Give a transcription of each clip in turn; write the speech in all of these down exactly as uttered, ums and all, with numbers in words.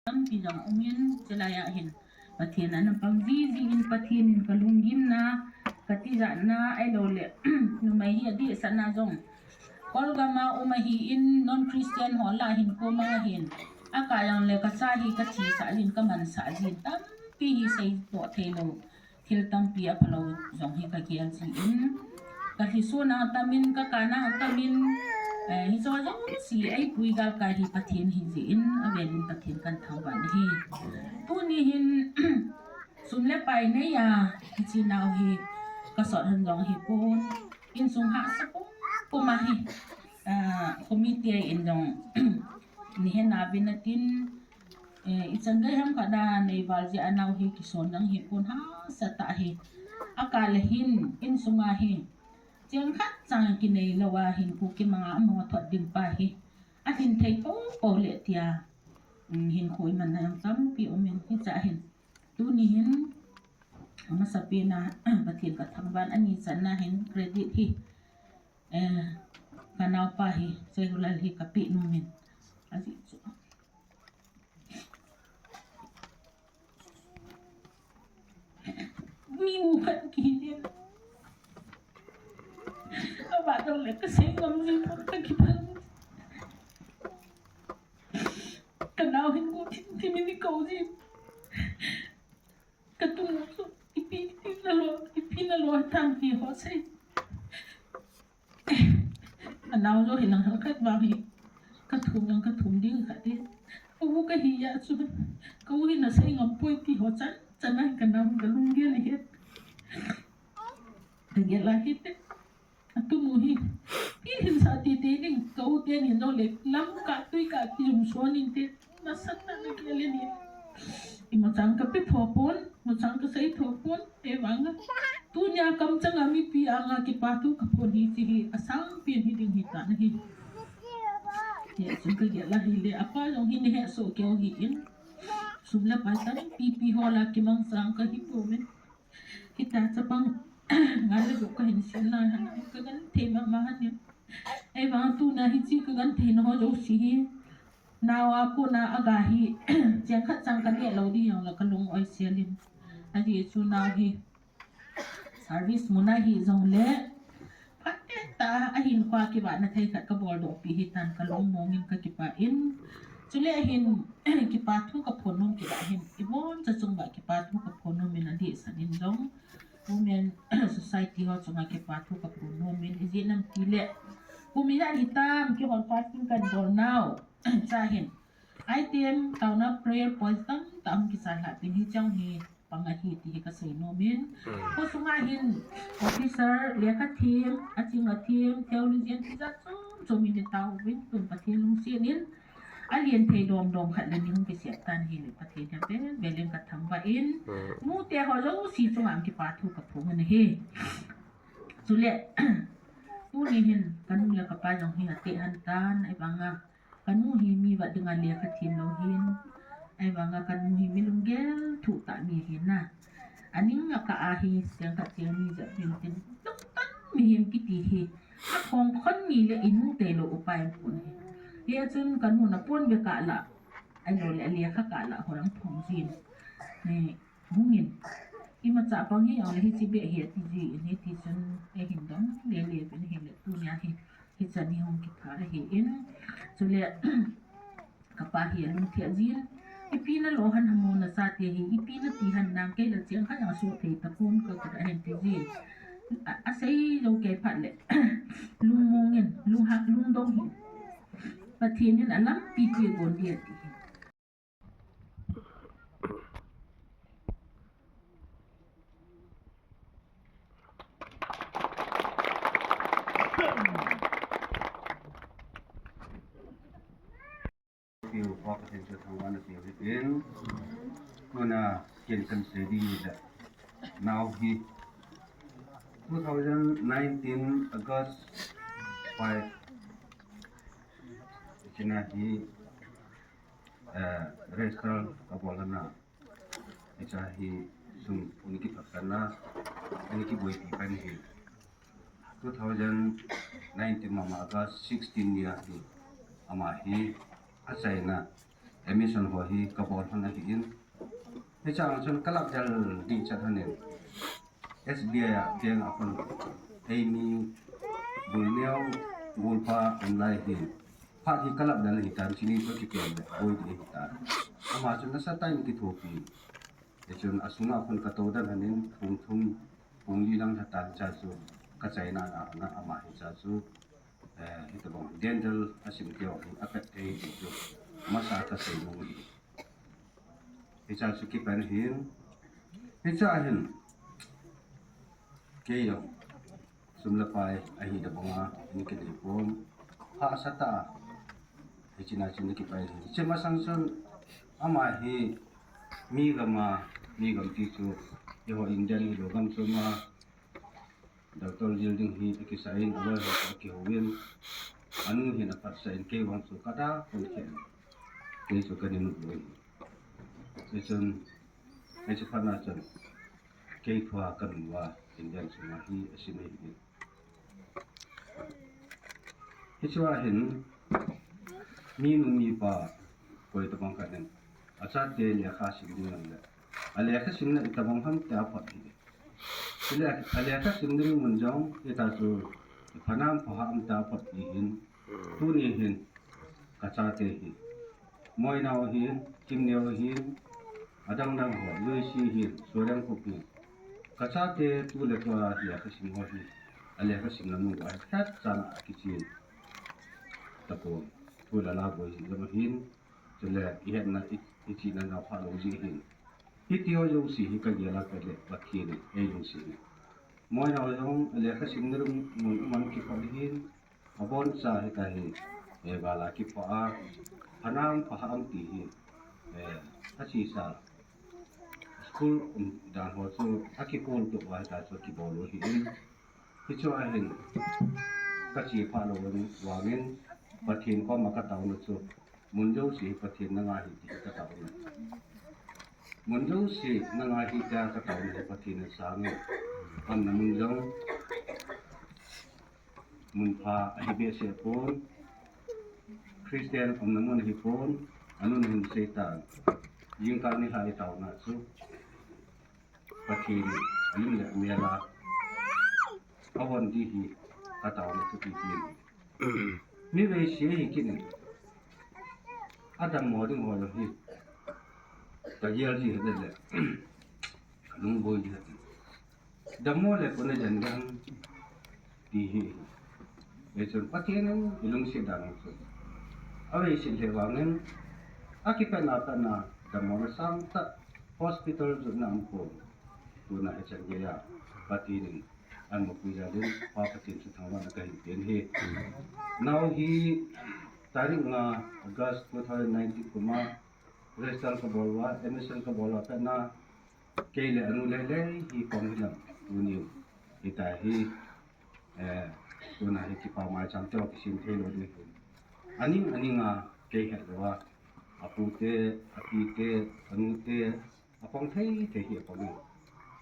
tampi jong umin, chulai a hin Pathen ana pang jiji in Pathen in kalunggimna, katijatna, ahilouleh numei hi adehsetna jong Kolgam a um ahin, non-Christian ho lah a hin koma hin, akah jongle kacha hi kachisah jin, kamansah jin, tampi hi seitoh theilou thil tampi aphalou jong hi kagel jin, kalhisun a tamin, kakana tamin, eh, hiche jouse eipui galkai hi Pathen hijeh in, avelin Pathen kahin thangvah in ahi. Tuni hin sum le pai neiya hiche nao hi kasot hon jong hipon, insung hahsa pumpum ahi. Ah, committee in jong neihet nauvin atin, eh, ichan gei ham khat a neival jeh a nao hi kison jong hipon, hahsa tah ahi. Akah le hin insunga hi cheng khat chang kinei lou a hin Kuki manga amaho thot ding pa hi alhin thei poupou le tia, um, hinkho imanna jong tampi umin, hichea hin tuni hin amasapen a Pathen kathangvah in, anichanna hin credit hi, eh, kanaopa hi, Seigulal hi kapeh nomin. Ajeh chu mi mu khat kihil in, avat jongle kasei ngam jipon, kakipah. Kanao hin gu thim thim in eikou jin. Katunu chu ipi nalo, ipi nalo tam ti ho sei. Anao jo hi lang hal khat vang hi kathum lang kathum ding khat e. Ka u kahi a chu, ka u hin asei ngam poi ti ho chan chan a hin kanao hin kalunggel ahi. Kagel a hite. Atunu hi, ipi hinsah titi ding, ka u teni jongle, lamkah tuikah kijumson inte, nasatah in agel in ahi. Imacha kape tho pon, imacha kasei tho pon, ahivanga tunia kamchanga mipi anga kipathu kaphon hiche hi asangpen hiding ahitan ahi. Hichun kagel a hile, apa jong hi neihet soh keu ahin, sum le pai tampi pi ho lah a kimangcha kahi pouve. Hitia chapang ngal le jong kahin sem nai, kagenthei mama hih in. Ahivang tunia hiche kagentheina ho jouse hi, nao a kona aga hi, cheng khat chang kaneh lou ding jongle kalung oisel in. Ajeh chu nao hi service mun a hijongle, phatah a ahinkhoa kivahna thei khat kaboldoh pi ahitan, kalungmong in kakipah in. Chule hin kipathu kaphon nom kit a hin, iboncha chung uva kipathu kaphon nom in, adehset in jong Women Society ho chunga kipathu kaphon nom in, ijeh inem itile kum ijat hitam kihon fasting kahin bol nau, chua hin item taona prayer points tamtah hung kichai lhah pin, hiche hi pang ahi ti hi kasei nom in. Khosunga hin officer, lekha them, aching athem, theologian tijat chom chom in eitauvin, tun Pathen lungset in alen thei domdom khat le ni hung kisem tan ahile Pathen hi avel vel in kathangvah in, nute ho jouse chunga kipathu kaphon in ahi. Chule tuni hin kanu le kapa jong hi ateh lhon tan, ahivanga kanu hi mi vat dinga lekha them lou ahin, ahivanga kanu hi mi lunggel thuh tah mi ahin na. Aning akah a hi cheng khat cheng ni jep ding tin, lungtan mihem kiti hi akhong khon ni le inu tailou upai aum pon ahi. Hichun kanu na pon ve kah lah, ahilouleh lekha kah lah ho jong phong jin, hungin, imacha pang hijongle hiche beh hi atiji in, hitichun eihin dong lele uvin ahile tunia hi hichan hi hung kipha ahin. Chule kapa hi alungthim jin, ipi nalo ham, namu nachate hi ipi nati ham, nang kei la cheng khat jong asoh thei tapon, ka kut ahin tiji. Asei jou kei phat le lungmong in, lunghang lungdong in, Pathen in alampi pi agon ding ati hi. Tiu pa Pathen chu thangvahna piu hitin, tuna ken kasei ding le, nao hi two thousand nineteen August five, china hi, eh, register kabol lhon a, hiche hi sum ana kiphatna, ana kiboipi pan ahi. Two thousand nineteen mama August sixteen ni a hi, ama hi achaina admission ho hi kabol hon ahin. Hichea chun kalap del ding chat hon in. S B I a bank account eimi bulneo bulpha umlai hi. Phat hi kalap del hitan chini to kipen le boi di hitan. Ama chun nasatah in kithopi. Hichun asunga khun kato dan hon in pung thum pung li lang hatan cha chu kachaina a na ama hicha chu. Eh, hitobang dental asim keo hi apet thei ti chu masa kasei nung hi. Hicha chu kipan hin. Hicha hin. Kei jong. Sum le pai ahi tobanga, in kinei pon. Hahsa tah. Hichea chun kipai hin. Hiche masang chun ama hi mi gam a, mi gam ti chu. Eiho Indian hilou gam chu ma. Doctor jil ding hi akisah in, aloi ho akihou in, anu hin aphatsah in, kei vang chu kada kon khen. Kei chu kanin u in. Hichun, hichu phatna chun, kei thua kanun uva, Indian sunga hi asim ahi in. Hichua hin, minu mipa, koi tobang khat in, achate lekha sim ding le. Alekha simna itobang ham tia phot hi. Chule, alekha sim ding mun jong, hita chu, phanam phaham tia phot hi hin, tuni hin, kachate hi. Moinao hin, Kimneo hin, adang dang ho, Luisi hin, Sorengkup hin. Kachate tu le tua lekha sim ho hi, alekha simna mun uva, khat chan a kichen. Tapon, thu le la boi jong hin, chule, ihetna, i, ichihna na phalou ji hin. Hiti ho jouse hi kagel a kale, Pathen in eilungset in. Moinao jong lekha simna mun uman kiphot hin, aboncha hitahi, eh, gal a kiphot a, phanam phaham ti hi, eh, achesa. School, um, dan ho chu, akikol to uva hita chu kibol u hi in. Hichua hin, kache phalou vangin, Pathen koma kataona chu, mun jouse Pathen nanga hi ti kataona. Mun jouse nanga hi tia kataona hi Pathen in asang in. Aumna mun jong, mun pha ahi behseh pon. Christian umna mun ahi pon, anun hin Satan. Jingkah nilhah itaona chu. Pathen in alim le amel a, avon di hi, kataona chu ti ti. Mi veise hi kinin, adammo ding ho hi, kagel ji hile, kalung boi ji hile. Dammo le kona jan ding, ti hi. Hichun Pathen in ilungset dan u chu. Aveiset le vangin, akipatna patna, dammona sangtah, hospital jotna aum pon. Tuna hichan geiya, Pathen in, anmapui jal in, Pa Pathen chu thangvahna kahin pen hi. Nao hi, tarik nga August two thousand nineteen kuma, register kabol uva, admission kabol uva, patna, kei le anu leilei hi kong hilam, tuni, hita hi, eh, tuna hi kipa maicham teu kisim thei lou ding hin. Aning, aning a, kei het lou a, apute, apite, anute, apang thei thei hi apang in.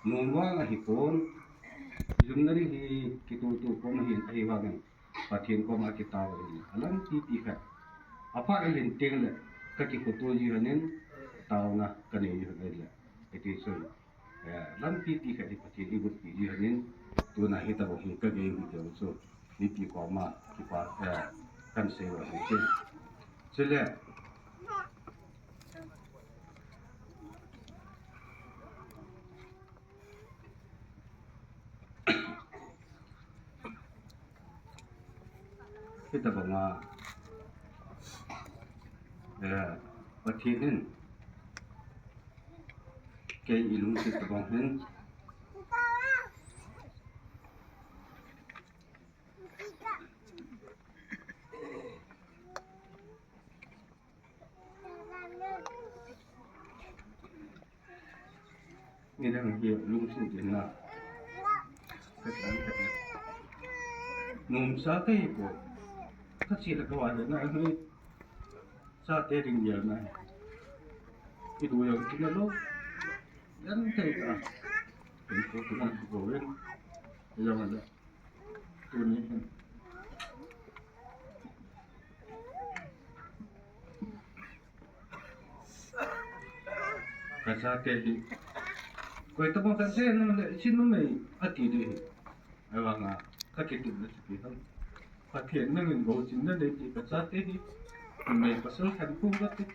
Nom vang ahi pon, jumna ding hi kitutu pon ahin, ahivangin, Pathen koma kitao in, alampi ti khat. Aphat alhin teng le, kakikhoto ji hon in, taona kanei ji hon in le. Hiti chun, eh, lampi ti khat hi Pathen in eigot pi ji hon in, tuna hitobang hi kagei u hi chu, mipi koma kipa, eh, kahin sei u ahi. Chule, Hitabanga, eh, Pathen in kei eilungset tabang hin, Nidang hi lungset in na. Ka chan ka na. Nomsa ka hi poi. Ka chi la ka wa na hi. Sa te ding ya na. I du ya ki na lo. Yan te ka. Ko ko na ko wen. Ya ma la. Tuni hin. Kachate hi. Koi tabang khat se nang le, "Hiche numei," ati ding ahi. Ahivanga, kakitimna chu ipi ham. Pathen nangin bou chinna nei ti kachate hi. Numei pasal khat pu kati.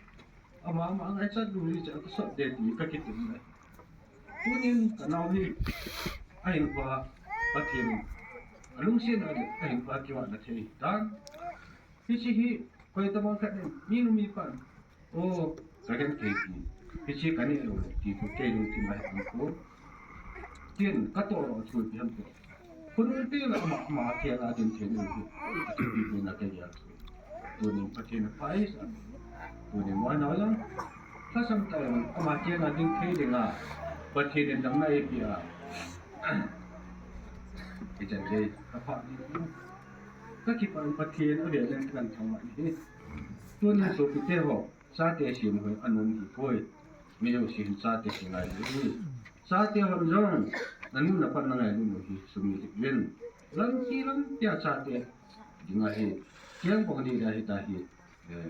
Ama, ama ngaichat lou hi cha kasot ding ti kakitimna. Tunin kanao hi. Ahin pa, Pathen. Alungsetna le, ahin pa kivahna thei tan. Hiche hi, koi tabang khat in, mi nu mi pan. O, kagenthei ti. Hiche kaneh lou le, ti chu kei lungthim a hi an ko. Tin, katoh lou chu ipi ham ti. Khonung teng le ama, ama kei la ding thei lou chu. Ati pi pi na kei ya chu. Tunin Pathen a pha sa. Tunin mo na lang. Lhasam tah in, ama kei la ding thei ding a. Pathen in damna eipeh a. Hichan gei, kapha ni. Kakipah in Pathen avel in kathangvah in ahi. Tunin sopite ho, chate sem hoi anom hipoi. Mi jouse hin chate kingailou ahi. Chate hon jong, nanu napa nangailut u hi sumil hih uvin. Lampi lampi a chate ding ahi. Keng bang ding ahi tahi. Eh,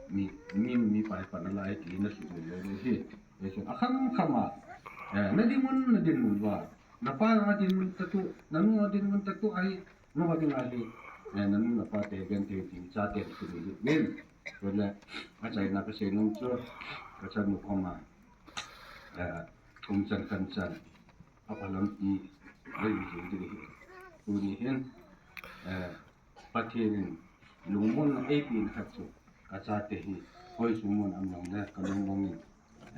mi, mi, mi pai pan alai ti nasumil lou ahi. Eh, so, akham kham a. Eh, nadinmun, nadinmun uva. Napa nadinmun tah chu, nanu nadinmun tah chu ahi. Nova ding ahi, eh, nanu napa te genthei ti chate sumil hih uvin. Chule, achaina kasei nom chu, kachanu koma, eh, umchan khanchan, apha lampi, lei jing ding ahi. Tuni hin, eh, Pathen in lungmonna eipeh na khat chu, kachate hi, hoi sung mun a um jongle, kalungmong in,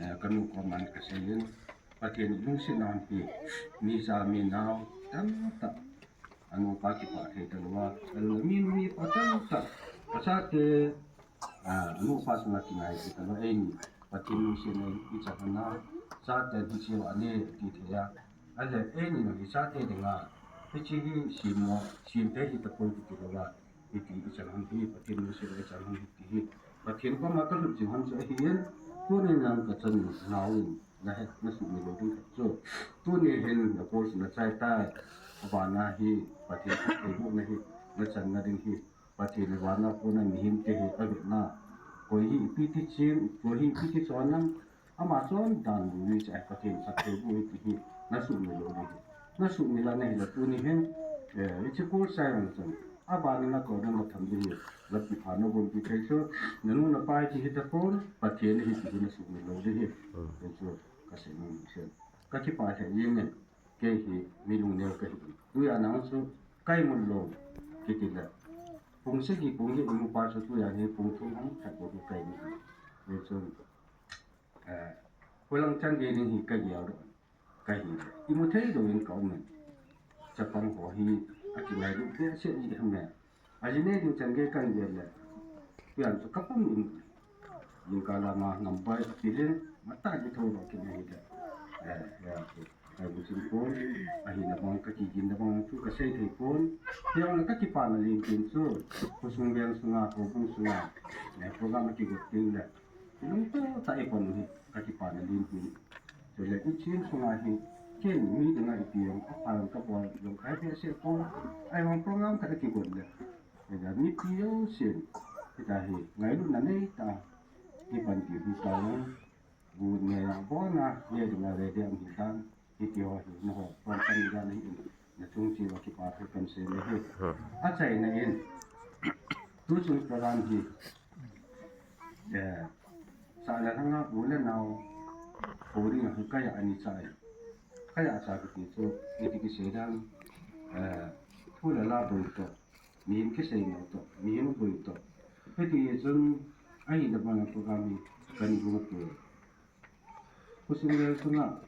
eh, kanu koma kasei in, Pathen in lungsetna ahin pe, mi cha mi nao, tamtah, anu pa kipah thei talou a, alou mi, mi pa tamtah, kachate, ah, anu pa chunga kingai thei talou, eini, Pathen lungsetna ichan ham, chate hiche va ne, ti thei a, ale, eini nang hi chate dinga, hiche hi sem mo, sem thei hi tapoi ti lou a, Hiti ichan ham hi, Pathen lungset ichan ham hi ti hi. Pathen koma kalut jing ham chu ahin, tunin jong kachanu nao in, nahet, nasumil lou ding khat chu. Tuni hin, na course nachai tai, abana hi, Pathen phattheibohna hi, nachanna ding hi, Pathen vana kona mihem te hi, avetna. Koi hi ipi ti chim, koi hi ipi ti chon ham, Ama chondan lou ni cha Pathen phattheiboh ahi ti hi nasumil lou ding ahi. Nasumil a nahile tuni hin, eh, hiche course chai vang chun. Abana natohna natham ding ahi. Lampi pha nagonpi thei chu. Nanu napa ahi ti hi tapon, Pathen ahi ti hi nasumil lou ding ahi. Hmm. Hichu kasei nom ahi. Kakipah lheh jengin. Kei hi mi lungneo kahi. Tujan a chu kaimut lou kiti le. Pung sagi pung get imu pa chu tujan hi pung thum ham khat bou kaimut. Hichu Eh, khulang chan gei ding hi kagel doh, kahi, imu thei lou in kaum in. Chapang ho hi, akingailut behseh ji ham e. Ajinei ding chan gei kagel le. Tujan chu kapum in. Jingkah lama ngam pai apil in, matah kitho lou kit in ahile. Eh, eh, Kaibu chun pon, ahina bang kakiginna bang chu kasei thei pon. Hijongle kakipana lenpen chu, khosung veng sunga, houbung sunga, eh, program akigot teng le. Ilungtoh tah a ipon u hi, kakipana lenpen. Chule ichem sunga hi, ken mi dinga ipi jong, apha jong kabol jong kahe behseh pon. Ahivang program khat akigot le. Hijongle mipi jousen, hitia hi, ngailutna neitah a, ipanpi u tah jong. Gu ne abona, ne dinga ready aum hitan, hiti ho hi, nangho, pon kan dan hi, nachung cheh uva kipa thu kahin sei e. Hmm. Achaina in, tuchung program hi, eh, sah le lhanga u le nao, houring a hi kaja ani cha e. Kaja cha kiti chu, iti kisei dan, eh, thu le la boi toh, mihem kisei mo toh, mihem boi toh. Hiti chun, ahina bana program hi, kahin gu poi. Khosung veng sunga,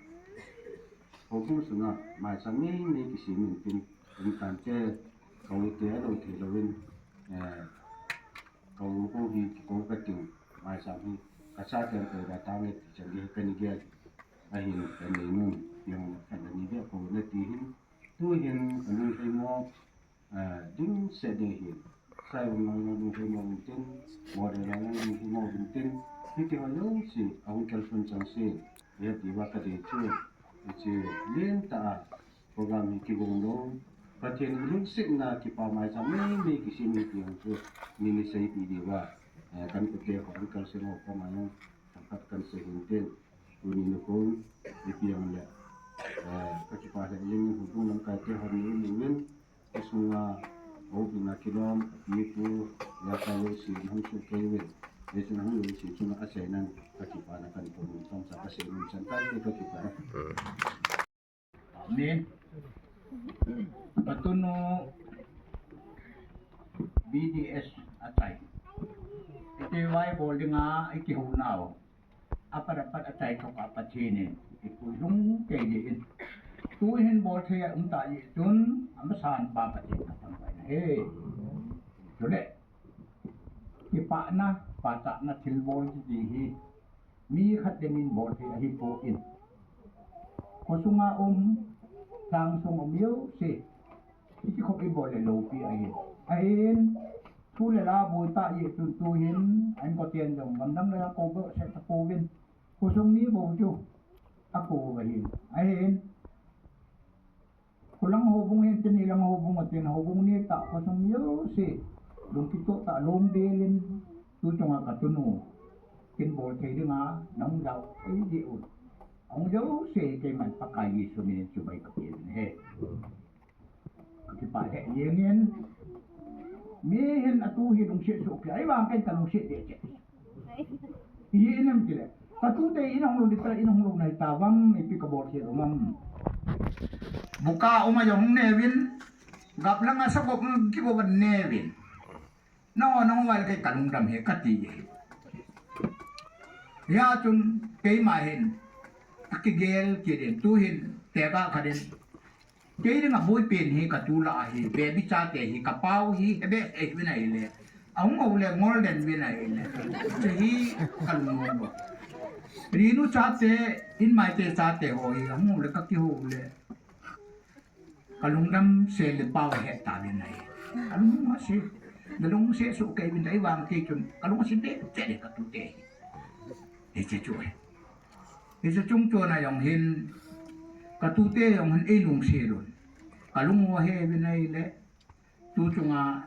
houbung sunga, maicham meimei kisem in tin, um tante, ka u te alou thei louvin, eh, ka u hi kikou kating, maicham hi, kachate koi da tange ti chan gei kahin gel, ahin kanei nom, jong khat le ni beh kou nati hin, tuhin kalung thei mo, Ah, ding se ding hi. Sai um nang nang ding thei mo ding tin, mo de nang nang ding thei mo ding tin. Hiti ho jouse, ahung kalson chang se. Hiti uva kadei chu. Hiche lentah a program hi kigong lou. Pathen lungsetna kipa maicham meimei kisem hi ti jong chu. Ni ni seipi diuva. Eh, kan kute ho, kan kalson ho, koma jong. Thangkhat kan sei hin tin. Tuni nikho, ipi ham le, eh, kakipah lheh jengin, houbung lamkai te hon ni ni men, kasunga, houbung a kilom, api pu, lamkai jouse, hung sohkei uvin, hichun hung jouse chunga achainan, kakipana kahin phong, chomcha kasei nom chan tante kakipah. Amen. Patunu B D S achai. Iti vai bol dinga ikihounau. Apat apat achai thei a Pathen in ipuijung kei ding in. Tuhin bolthei a um ta jeh chun amasan pa Pathen a thangvah in ahi. Chule. Kipana, pachatna thilbol kiti hi. Mi khat dingin bol thei ahipoi. Khosunga um, lhang sunga um jouse. Ikikhop ibol le loupi ahi. Ahin, thu le la boi ta jeh chun tuhin, a inkoten jong, gamdang le la kou bou seh tapouvin. Khosung mi bou chu, akou ahi. Ahin, Khulang houbung hin tin, hilang houbung a tin, houbung ni tah, khosung jouse. Lungkitoh tah, lungdel in, tu chunga katunu. Kin bol thei dinga, nahung jao, ei di u. Ahung jouse, keiman Pakai Jesu min in chibai kape in ahi. Kakipah lheh jengin. Mi hin atu hi lungset soh kei, ahivang kei kalungset deh cheh. Ijeh inem itile, katute in ahung lou, dipra in ahung lou nahi tavang, ipi kabol thei lou ham. Buka uma jong hung neuvin, gap langa sagop kigo ban neuvin. Nangho, nangho vai le kei kalungdam e kati e. Hia chun keima hin, akigel kit in, tuhin, tega khat in. Kei dinga boipen hi katu lah ahi, baby chate hi, kapao hi, hebe, eh, vin ahile. Ahung hou le, ngol den vin ahile. Hiche hi, kalungnom lou. Rinu chate, in maite chate ho hi, ahung hou le, kakihou le. Kalungdam se le pao he ta vin ahi. Kalungdam se. Nalungset soh kei vin ahivang kei chun, kalungset deh cheh le katute hi. Hiche chu ahi. Hiche chung chon a jong hin, katute jong hin eilungset un. Kalung u ahe vin ahile, tu chunga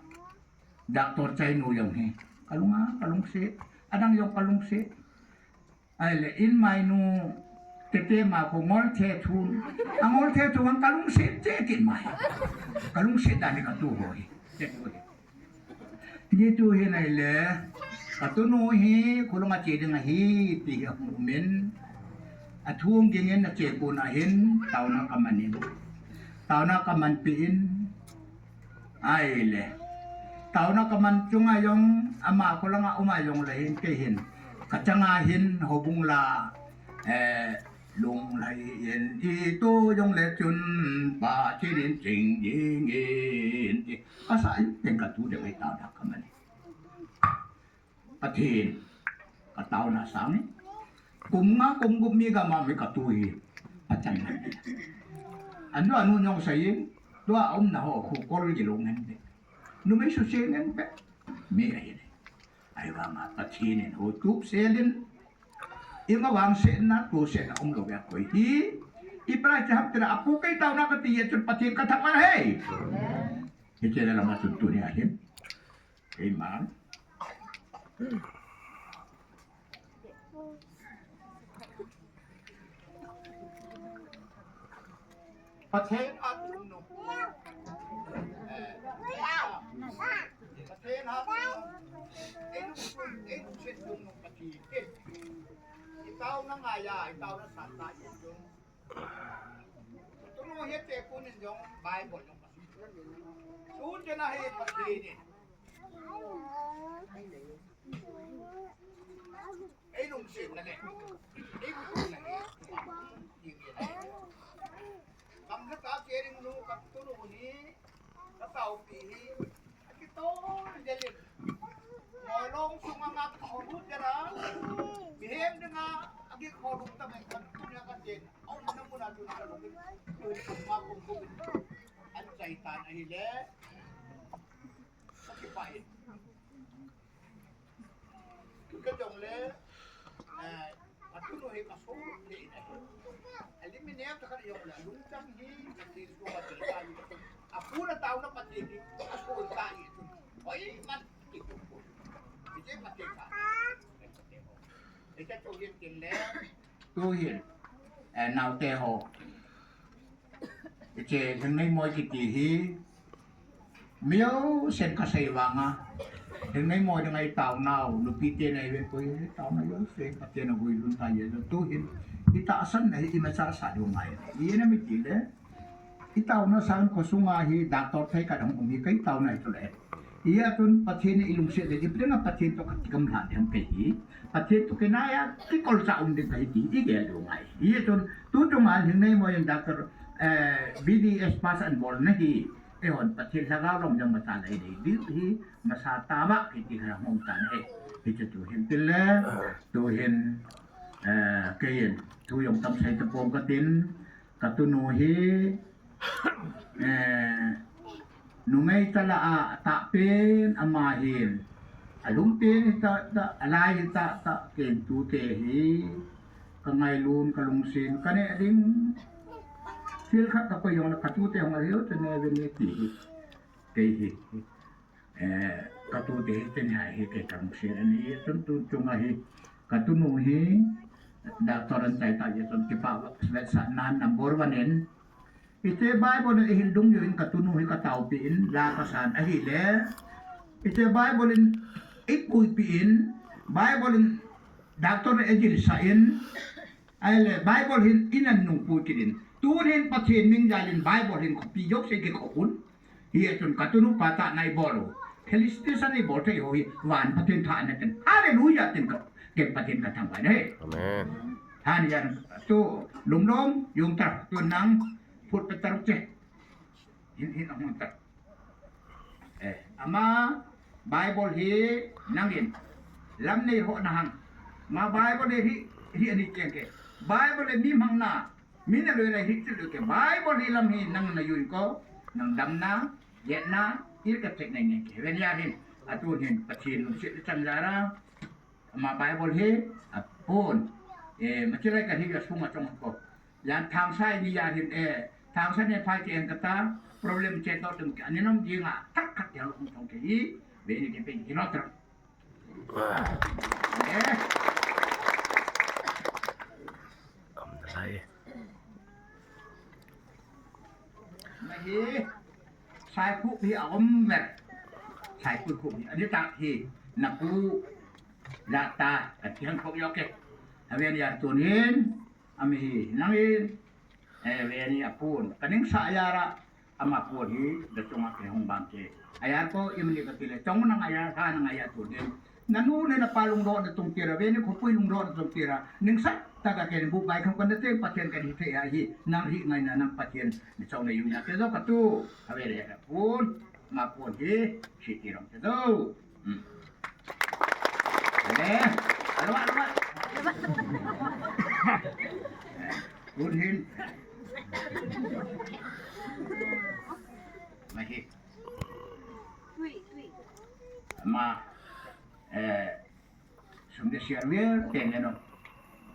doctor chainu jong hi. Kalunga, kalungset. Adang jong kalungset. Ahile, in mainu, tete ma ko ngol the thun. Angol the thun kalungset cheh kit mai. Kalungset dan hi katu ho hi. Hiche tu hin ahile, katunu hi, khulunga che ding ahi, ti hi ahung um in. Athung ging in ache kon a hin, taona kaman in. Taona kaman peh in. Ahile. Taona kaman chunga jong, ama khulanga uma jong le hin, kei hin. Kachanga hin, houbung la, eh, lunglhai in, ito jong le chun, Pathen in ching ding in, ti. Kasa in, ken katu ding ahi taona kaman in. Pathen, kataona sang in. Kum nga, kum gup mi gam a mi katu hi. Pathen. Anu, anu jong sei in, tua umna ho, khu kol gilou ngen te. Numei suse ngen te. Mi ahi ne. Ahivanga Pathen in ho tup sel in. Ima vangsetna, tusetna umlou ve koi hi. Ipi lai cham tira, apu kei taona kati a chun Pathen kathangvah e. Hiche le lama chun tuni ahin. Amen. Pathen a chungnung. Eh, Pathen a chungnung. Ei lungset, ei lungset chungnung Pathen. I taona ngai a, i taona san ta i chung. Tunu hi te kunin jong Bible jong Pathen. Sun jana hi Pathen in. Ei lungsetna le. Ei lungsetna le. Gamla ka kering nu ka tunu ni. Ka taupi hi. Akitol delin. Moilong sunga nga ka holut dera. Mihem dinga agi holut ta men kan tunia ka ten. Au na muna tun ka lungin. Tun ka ma kum kum. An chai tan ahile. Sakipah in. Ka jong le, eh, atunu hi ka so le na. Alimi ne ta ka jong le, lungchang hi, ka ti so ka ti ka ni. Apu na taona Pathen hi, ka so ta i tu. Oi, man, ki tu. Ije Pathen ka. Ije tu yin tin le. Tuhin, eh, naote ho. Hiche Lhingneimoi kiti hi, mi jousen kasei vanga, Lhingneimoi dinga itaonau, nupi teni ve poi, itaonau jousen, Pathen in aguilhun tai. Tuhin, itahsan na hi, imacha sa diu ngai. Ina mi tile, itaona sang khosunga hi, doctor thei kadang um hi, ka itaona hi tule. Hijeh chun Pathen in ilungset le, ipi dinga Pathen toh kakigamla ding ham kei hi. Pathen toh kinaiya kikolcha um ding kahi ti igel diu ngai. Hijeh chun tu chunga Lhingneimoi in doctor, eh, B D S pass ana bolna hi, eihon Pathen lhagao lom jong masa lei dei diu hi, masa tauva kiti khat hung um tan ahi. Hichu tuhin tile, tuhin, eh, keiin thu jong tam sei tapong katin, katunu hi, eh, numei tah lah a atahpen, ama hin alhumpen hitahtah, alai hitahtah, ken tute hi kangailun, kalungset, kaneh ding thil khat kakoi jongle katute hung ahiu, tene veni ti hi. Kei hi, eh, katute hi teni hi kei kalungset ahi. Chun tu chunga hi, katunu hi doctor ana chai tah jeh chun kipah vetsahna number one in, hiche Bible in eihil dungjui in katunu hi kataopi in, la kasan ahile, hiche Bible in eipuipi in, Bible in doctor in eijilsah in, ahile Bible hin ina nungpui kit in. Tuhin Pathen min jalin Bible hin khopi jouse kikhoh un. Hijeh chun katunu pa tahna ibol u, felicitation ibol thei ho hi, van Pathen thahna tin. Hallelujah tin ka, ken Pathen kathangvah in ahi. Amen. Hallelujah. Tu, lungdong jong ta, tu nang, phut peh taruk che. Hin, hin, ahung ta. Eh, ama Bible hi nangin lam nei ho nahang. Ama Bible hi, hi ani keng ke. Bible hi mi mangna, mi naloi lai hi chil ke. Bible hi lam hi nang na yun ko, nang damna, yetna, il ka tek nai nge ke. Ven ya hin, atun hin, Pathen lungset chang jara. Ama Bible hi, apon. Eh, machilai ka hi ya sung a chong ko. Yan thangsa ni ya hin, eh, thangsa ni phai ke en kata, problem che to tum ke. Ani nom ji nga, tak tak ya lo chong ke hi, ve ni ke pe hi lo tra. Eh. Am dai. Mahi, sai khu hi a om ver. Sai khu khu hi, ani tak hi, na khu, la ta, ka tiang khu yo ke. Aven ya tunin, Ami hi, nangin, eh, ve ni apun. Kaning sa ya ra, ama pun hi, da chunga ke hung bang ke. Aya ko, imni ka tile, chong nang aya, ha nang aya tu din. Nanu ne napa lungdoh na tung tira, ve ni khopui lungdoh na tung tira. Ningsat ta ka ken bu bai kham kan te Pathen kan hi the ya hi. Nang hi ngai na nang Pathen, ni chong na yu na ke zo ka tu. Ave le ka pun, ma pun hi, si ti rong ke zo. Hmm. Eh, alwa, alwa. Kun hin. Mahi. Ma, eh, sum de siar wir, ten no.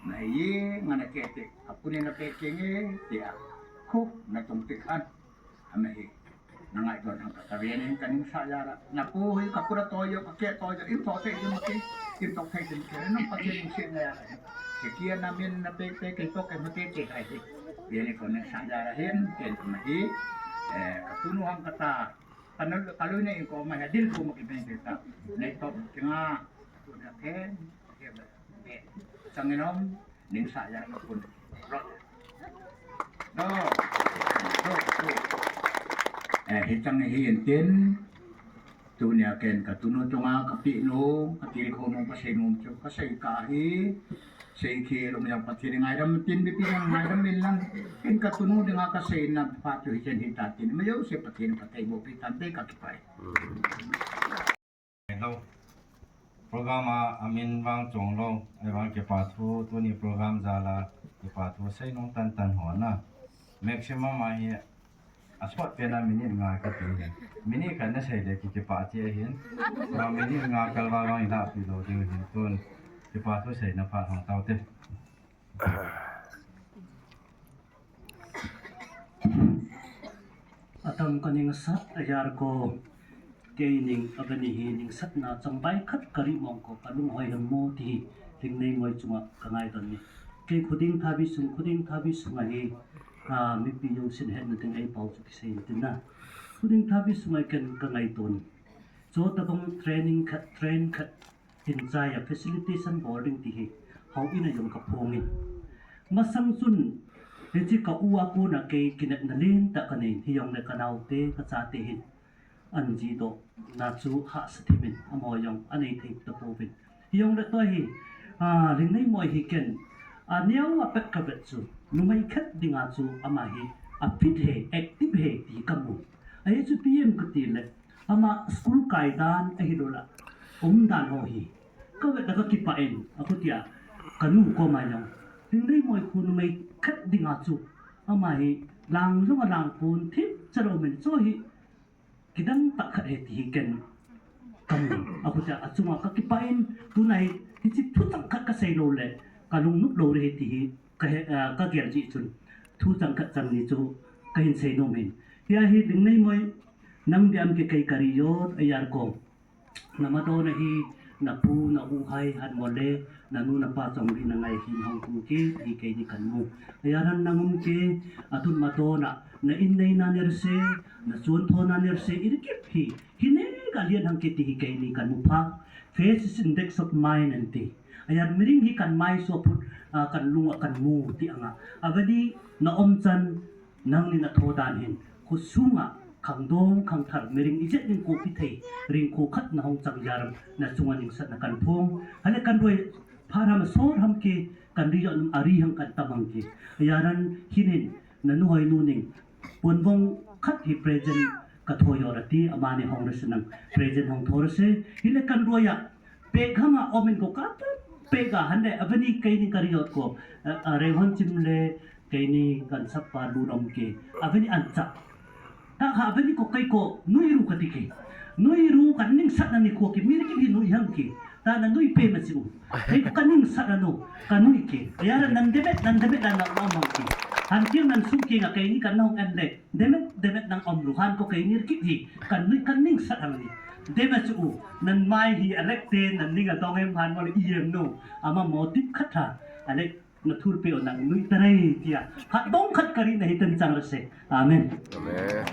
Mahi, ngana ke te, apuni na pe kenge, te a. Khu, na tung te khan. Amahi, na ngaidon hang ka, ka ve nin ka ningsa jara. Na pu hi ka kura toyo, ka ke toyo, in to te in mati, in to te in ke, nang Pathen ningsa jara. Ke kia na min na pe pe ke to ke mati ke hai hi. Ve nin ka ningsa jara hin, ken ka mahi. Eh, ka tunu ham kata, ka nul, ka lui ne in ko mahi, dil ko maki ben ke ta. Nei to ke nga, tu na ken, ke be. Sanginom, ningsa jara ka pun. Ro. Do. Do. Do. Eh, hichang hi entin. Tunia ken ka tunu chunga ka pi nu, ka til kho nu, ka sei nu chu, ka sei ka hi. Sei khi lum yang Pathen ngaidam tin bi pi ngaidam min lang. Ken ka tunu dinga ka sei na pa chu hi chen hi ta tin. Ma yo se Pathen ka tei bo pi tan te ka kipai. Lo. Program a, amin vang chong lo. Ahivang kipa thu, tuni program jal a, kipa thu sei nung tan tan ho na. Maximum a hi, a short pen a minute nga kiti hi. Minute khat na sei le ki kipa ti ahin. Ma minute nga kal va vang i la pi lo ding hin tun. Kipa thu sei na pha hong tau te. Atam ka ningsat a yar ko, kei ning a bani hi ningsatna changbai khat ka ri mong ko ka lunghoi ham mo ti hi, Lhingneimoi chunga ka ngaidon ni. Kei Khuding Thabi sung, Khuding Thabi sung ahi, ah, mipi jousen hetna ding eipao chu kisei in tin na. Khuding Thabi sung a ken ka ngaito in. Chutabang training khat, train khat, hin chai a facilitation boarding ti hi, houin a jong ka phong in. Masang chun, hiche ka u a kona kei kinepna lentah ka nei in, hijongle ka naote, ka chate hin. An jidoh na chu hahsa thim in, amaho jong anei thei tapouvin. Hijongle tua hi, ah, Lhingneimoi hi ken, aneo a pet ka vet chu, numei khat dinga chu ama hi, a fit hi, active hi, ti ka mu. Ahi chu ipi ham ka ti le, ama school kai dan ahilouleh, um dan ho hi. Ka vet le ka kipah in, a khutia, ka nu koma jong. Lhingneimoi khu numei khat dinga chu, ama hi, lang jong alang pon thip chalou min chu hi, kidang tah khat ahi ti hi ken ka mu. A khutia, achunga ka kipah in, tuna hi, hiche thuchang khat ka sei lou le, ka lungnop lou le hi ti hi, ka he, ah, ka gel jeh chun, thuchang khat chang ni chu, ka hin sei nom in. Hia hi Lhingneimoi, nang bia am ke kei ka ri jot, a yar ko. Na madon a hi, na pu, na u hai, hat mo le, na nu, na pa chong ri na ngai hi na hung tung ke, hi keini kan mu. A yar han nang um ke, a tun madon a, na in neina ner se, na chuan thona ner se, i ri kip hi, hi ne ka lian hang ke ti hi keini kan mu pha. Face is index of mind an ti. A yar miring hi kan mai suaphut, a kan lung a kan mu ti anga. A vani na um chan, nangni na tho dan hin, khosunga khangdong khangthar miring ijat ning kopi thei, ringkho khat na hung chang jia ram, na chunga ningsatna kan phong. Hale kan roi pha ram a sot ham ke, kan ri jot a ri hang kan tam hang ke. A yar han hinin, na nu hoi nu ning, ponvong khat hi present ka tho jo ra ti, amani hong ra se nang, present hong tho ra se, hile kan roi a, Pek hanga um in ko ka ta, pek a han le, a vani keini ka ri jot ko, a, a, Rehon Chim le, keini kan sap pa lu nom ke, a vani an cha. Ta kha a vani ko kei ko, nui ru ka ti ke. Nui ru kan ningsatna ni ko ke, mi ri ki nui ham ke. Ta na nui pe ma si u. Kei ko kan ningsatna no, ka nui ke. A yar nan demet, nan demet nan na ma ke. Han kiang nan sum ke nga keini kan nong an le. Demet, demet nang um lu han ko keini ri kit hi, kan nui kan ningsat hang ni. Demet chu u, nan mai hi a lek te, nan ning a dong em han mo le i em no, ama mo tip khat ha, a lek na thur pe o nang nui ta rei tia. Khat dong khat ka ri na hi ten chang ra se. Amen. Amen.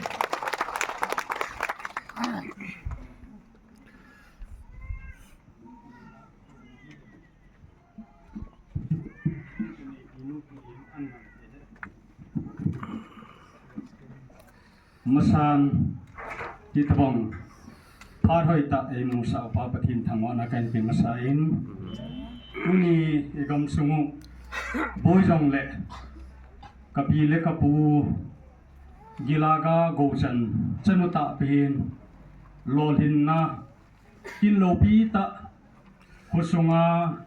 Masan, hitabang, phat hoitah eimusah upa Pathen thangvahna kahin pe masa in. Tuni i gamsung u, boi jong le, ka pi le ka pu, gilaga gochan, chanu tahpi in, lolhinna, Kin loupi tah, khosunga,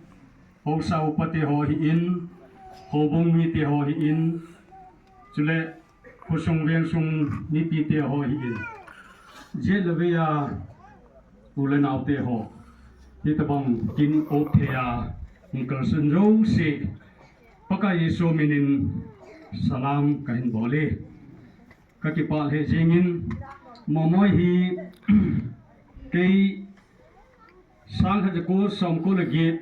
haosa upa te ho hi in, houbung mi te ho hi in, chule khosung vengsung mipi te ho hi in. Jet le vei a, u le nao te ho. Hitabang kin op thei a, hung kalson jouse, Pakai Jesu minin salam kahin bol e. Ka kipah lheh jingin, Momoi hi kei sang khat ja ko som ko le get,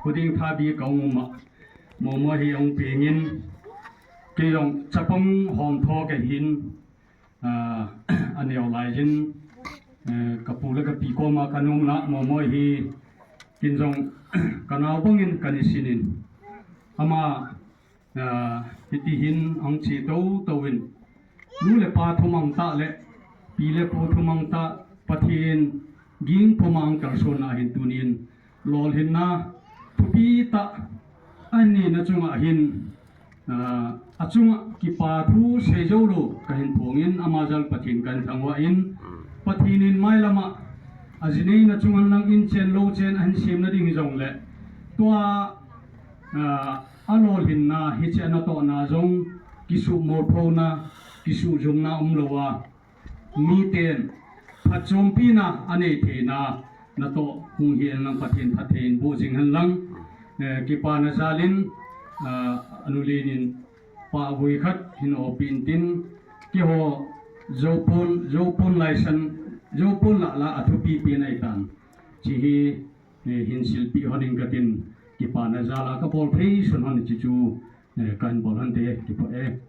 Khuding Thabi ka hung um a, Momoi hi ahung pengin, kei jong chapang hom tho kahin, ah, aneo lai jin, eh, ka pu le ka pi koma ka um na, Momoi hi kin jong ka nao bangin ka nisin in. Ama Ah, hiti hin ahung che tou tou in. Nu le pa thumang tah le, pi le pu thumang tah, Pathen ging puma ahung kalson na hin tunin. Lolhinna, thupi tah, ani na chunga hin, ah, achunga kipa thu sei jou lou, kahin phong in, ama jal Pathen kahin thangvah in. Pathen in mailama, ajinei na chunga nang in chen lou chen ahin sem na ding hi jong le. Tua, ah, A lolhinna, hiche a natohna jong kisuhmolphona, kisuhjumna umlou a, miten phatchompina anei theina natoh hung hi hen lang Pathen phatthei in boh jing hen lang, eh, kipana jalin, ah, anu Len in pahvui khat hin open tin, keiho Zopon, Zopon laisan, Zopon lah lah a thupipi anei tan. Hiche hi, eh, hin silpeh hon ing katin, Kipana jal a kabol phei sun hon hiche chu, eh, kahin bol hon te, kipah e.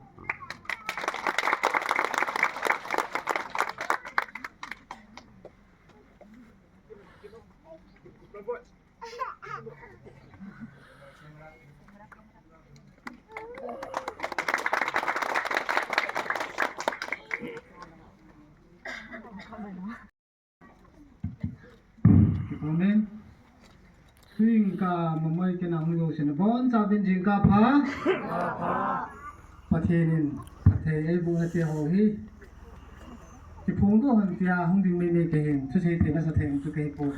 Amen. Swing ka mamai ke na hung lo sin bon sa bin jing ka pha. Pathen in, Pathen ei bu na te ho hi. Kiphung do han tia hung ding mei mei kahin. Chu sei the na sa theng chu kahi po.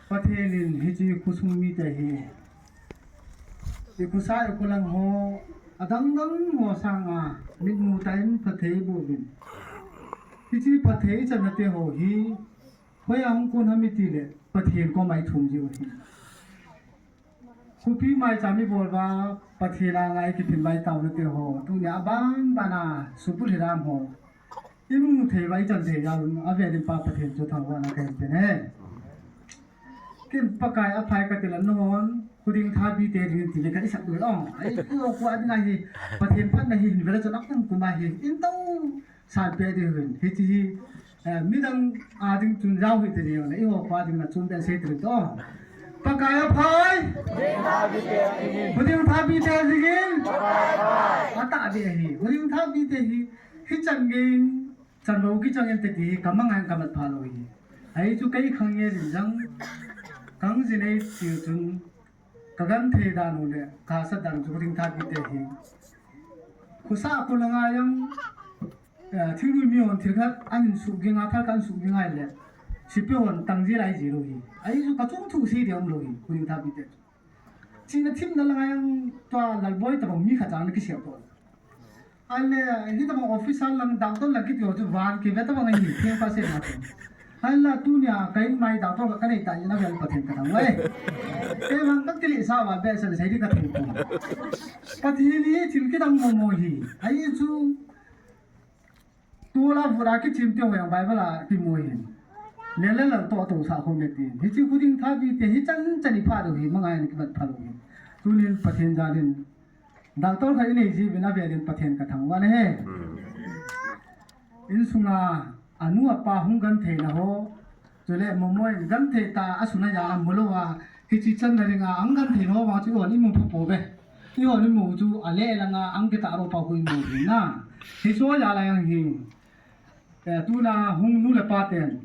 Pathen in hiche khosung mite hi, i khosa i kholang ho, adang dang ho sanga mitmu tah in phatthei boh uvin. Hiche phatthei channa te ho hi, hoiya hung kon ham iti le, Pathen koma i thum jiu ahi. Khopi maicham i bol uva, Pathen anga i kiphin vai taona te ho, tunia aban bana, Supul Hiram ho. I mu thei uva i chan thei jal un, avel in Pa Pathen chu thangvahna kahin pe e. Ken Pakai aphai kati le nahon, Khoding Thapi te ding ti le ka i sap doi ong. Ai, i o kho a ding ahi, Pathen phatna hi hin vela chun akum kum ahi. In tao san pe ding hin. Hiche hi, eh, midang a ding chun jao hi te ding le, i o kho a ding na chun den sei te ding to. Pakai aphai. Khoding Thapi te ding in. Atah be hi. Khoding Thapi te hi. Hichan gei in, chan lou kichang in te ti hi, ka mang in ka mat pha lou hi. Ahi chu kei khang nge rin jang, kang jin ei ti chun, ka genthei dan u le, ka sa dan chu Khoding Thapi te hi. Khosa kholang a jong, eh, thil mi hon thil khat, an suging a thal khat an suging a le, sipi hon tang ji lai ji lou hi. Ahi chu ka chung thu sei ding um lou hi, Khoding Thapi te chu. China thimna langa jong tua Lalboi tabang mi khat chang na kisel to. Ahile, hitabang officer lang, doctor lang kiti ho chu van kive tabang ahi, theng pa se na chu. Ahile, tunia, ka in mai doctor ka, ka nei ta, ina vel Pathen ka thang vai. Kei vang ka kili sa va, be sa, sa di ka thang ko. Pathen hi, thil kidang mo mo hi. Ahi chu, tula vura kichim te ho jong Bible a kimu hin. Lele lal to to sa khom le tin. Hiche Khoding Thapi te hi chan chan i pha dou hi, mangai ni kimat pha dou hi. Tunin Pathen jalin. Doctor khat i nei ji vin avel in Pathen ka thangvah e. Insunga anu apa hung genthei na ho. Chule momo in genthei ta a suna ja a mu lou a, hiche channa dinga ang genthei lou vang chu i hon i mu pha pouve. I hon i mu chu a le langa ang kita ro pa hui mu hi na. Hiche ja la jang hi. Eh, tuna hung nu le pa ten.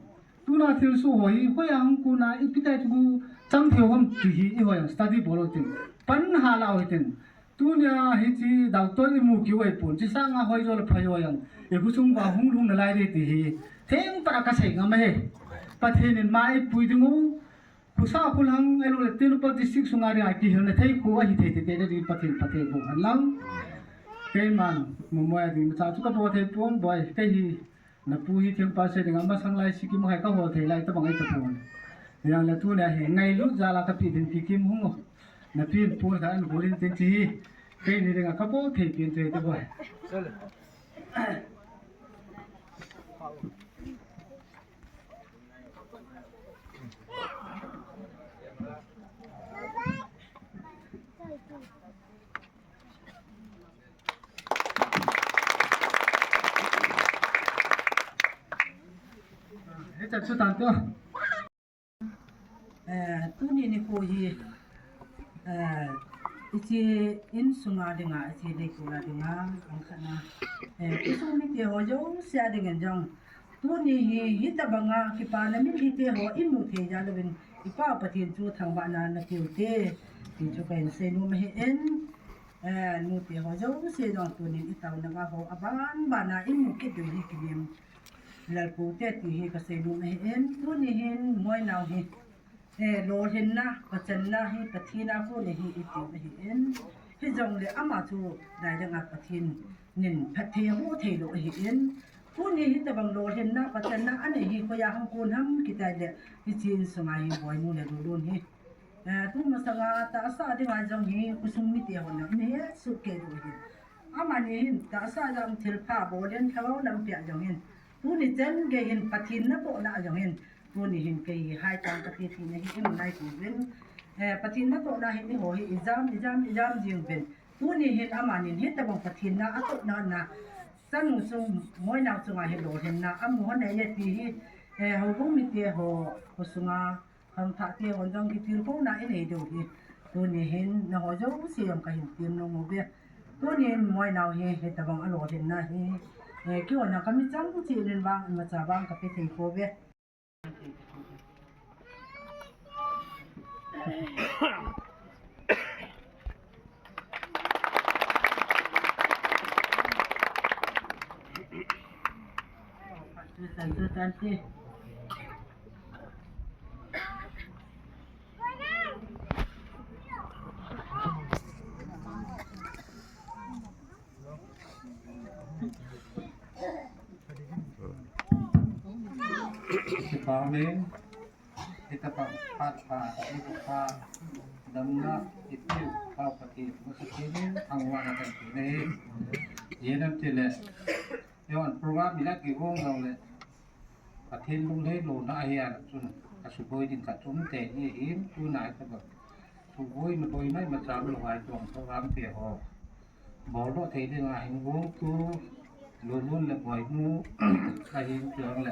Tuna thilsoh ho hi, hoiya hung kon a, ipi tai chu chang thei u ham ti hi, i hoi ang study bol u tin. Pan ha la u hitin. Tunia hiche doctor i mu kiu ahipon, hiche sanga hoi jo le phai jo jong. I khosung uva hung lhung nalai ding ti hi. Theng pat a ka sei ngam ahi. Pathen in ma eipui ding u. Khosa kholang ahilou le Tengnoupal district sunga dinga kihilna thei kho ahi thei tete ding Pathen phatthei boh hen lang. Keiman, momo a ding macha chu ka boh thei pon boi. Kei hi, na pu hi theng pa se dinga masang lai Sikkim a ka hol thei lai tabang ahi tapon. Jang le tunia hi, ngailut jal a ka pi ding Sikkim hung o. Na pi in pon ka an golin tin chi hi. Keini dinga ka boh thei pen thei ta boi. Hichan chu tan teo. Eh, tuni nikho hi, eh, hiche insunga dinga, hiche leikol a dinga, angkhatna, eh, khosung mite ho jouse a dingin jong, tuni hi, hitabanga kipana mitlhi te ho i mu thei jal uvin, i Pa Pathen chu thangvahna na pe u te, ti chu kahin seinom ahin, eh, nute ho jouse jong tunin i taona ho aban bana i mu kit diu hi kinem. Lalpu te ti hi ka seinom ahin, tuni hin moinau hi, eh, lolhinna, pachanna hi Pathen a kon ahi i tiu ahin, hijongle ama chu daidang a Pathen in phatthei aboh thei lou ahin, tuni hitabang lolhinna, pachanna anei hi hoiya hung kon ham kiti le, hiche insunga hi boinu le lulun hi. Eh, tumasanga tahsa dinga jong hi khosung mite hon jong in he sut kei diu ahi. Amani hin tahsa jong thilpha bol in thao lampi a jong hin. Tuni chan gei hin Pathen na bohna a jong hin. Tuni hin kei hi hai tang kati tina hi in ngai uvin. Eh, Pathen natohna hi eiho hi ijam, ijam, ijam jing uvin. Tuni hin amanin hitabang Pathen na atohna na, chanu chung, Moinao chunga hi lolhinna amu hon ahi ti hi, eh, houbung mite ho, ho sunga khangthah te hon jong kitilkhouna inei diu hi. Tuni hin nangho jouse jong kahin temnom uve. Tunin Moinao hi hitabang alolhinna hi, eh, keihon a kamichang cheh in vang, imacha vang kape thei pouve. Kipah in, hitabang phat pha, hitabang phat, damna, ipiu, Pau Pathen, masapen in, thangvahna kahin pe ahi. Ijeh inem itile, eiho program ila kigong jongle, Pathen lunglhai louna ahi a chun, asuboi ding khat chom tei ahin, tuna hitabang. Suboi, naboi nai macham lou vai tong program te ho. Bol lou thei ding ahin gong tu, Lulun le Boinu, ahin chuang le,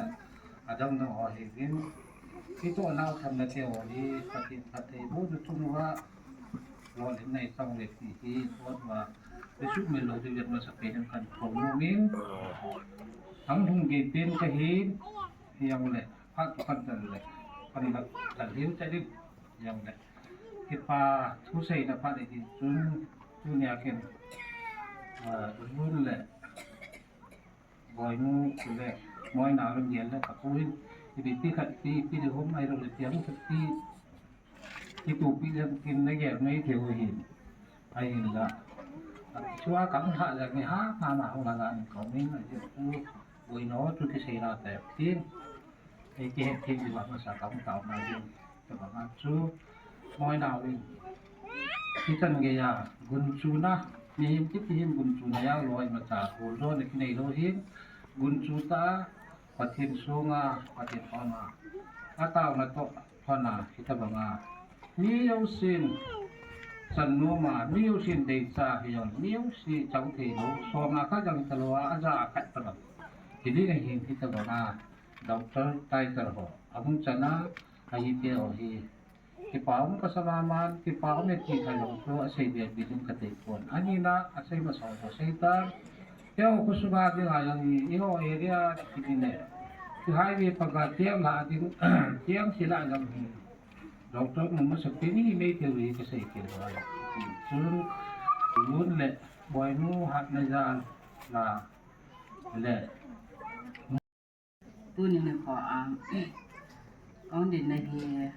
adang dang ho hi vin. Kitoh nau thamna te ho hi, Pathen phatthei boh tu chung uva, lolhinna i chang uve ti hi, ot uva, Jesu min lou ti vet masapen in kahin thum in. Thang hung gei pen kahin, jong le, phat tu kan tan le, kan la, kan hin ta ding, jong le. Kipa thu seina phat ahi chun, tunia ken, ah, Lulun le Boinu le Moinao le Mial le kapu hin, ipi ti khat ti, ipi ti hom ahi lou le piang khat ti, kitupi le kin na gel mai thei u hin. Ahinla. Chua kam tha le ni ha, ha na hung la la ni ko min ahi chu, Boinu chu kisei la te tin. Ei kihet thei diu a masa kamu tao mai ding. Tabang a chu, Moinao in. Hichan geiya, gunchuna, mihem kiti hin gunchuna jao lou imacha, bol jona kinei lou hin, gunchu tah a, Pathen sunga, Pathen koma. Ataona toh, hona, hitabanga. Mi jousen, chan nom a, mi jousen deicha, hijongle, mi jouse chang thei lou, som a khat jong hita lou a, aja a khat tabang. Hiding ahin hitabanga. Doctor title ho, ahung chan a, ahi te ho hi. Kipa um kasa mama, kipa um e ti kha jong chu asei be be ding katei pon. Ani na, asei masa ho sei ta. Te ho khosunga ding a jong hi, eiho area kiti le. Ki highway paga tiang la ding, tiang sila jong hi. Doctor um masapen hi mei te hi kasei kit lou. Chun, Lulun le, Boinu hatna jal la, le. Tuni nikho a, kahung dinna hi,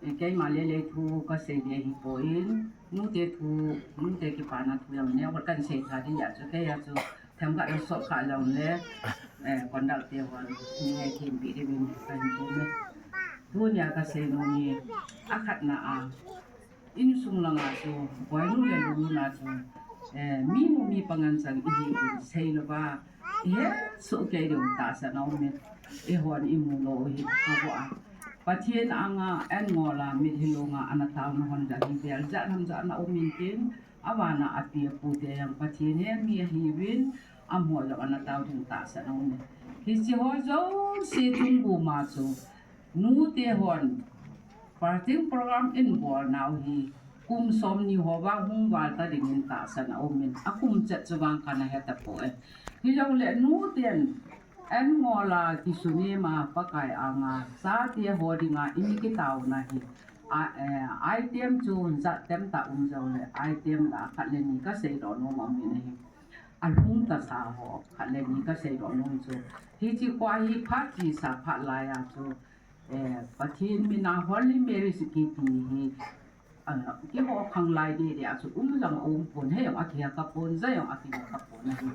eh, keima lele thu kasei ding ahipoi, nute thu, nute kipana thu jong neo kahin sei tha ding ahi chu, kei a chu themkhat jong sot kha jongle, eh, conduct te hon, ni ngai thempi diuvin kahin tuni. Tunia kasei nom hi, akhatna a, Insung langa chu, Boinu le Lulun a chu, eh, mi mu mi pangan chang ihi in sei louva, ihet soh kei diu tahsan aumin, eihon imu lou u hi, avo a. Pathen anga, an ngol a, mitlhi longa, ana taona hon jong hi vel, jat ham jat na um intin, avana api apu te jong Pathen henga mi ahiuvin, amaho jong ana tao ding tahsan aumin. Hiche ho jouse chung buma chu, nute hon, Fasting program in bol nau hi, kum somni ho vang hung val ta dingin tahsan aumin, akum chet chu vang kana he tapoi. Hijongle nuten, an ngol a kisunem a Pakai anga, chate ho dinga i mi kitaona hi, a, eh, item chu jat tamtah um jongle, item la khat le ni kasei doh nom aumin ahi. Alhung tasa ho, khat le ni kasei doh nom chu. Hiche kho hi phat chesa phat laiya chu, Eh, Pathen mina Holy Marriage kiti hi, ah, keiho khanglai deh deh a chu um jong um pon, hei jong akihe kha pon, ja jong akihe kha pon ahi.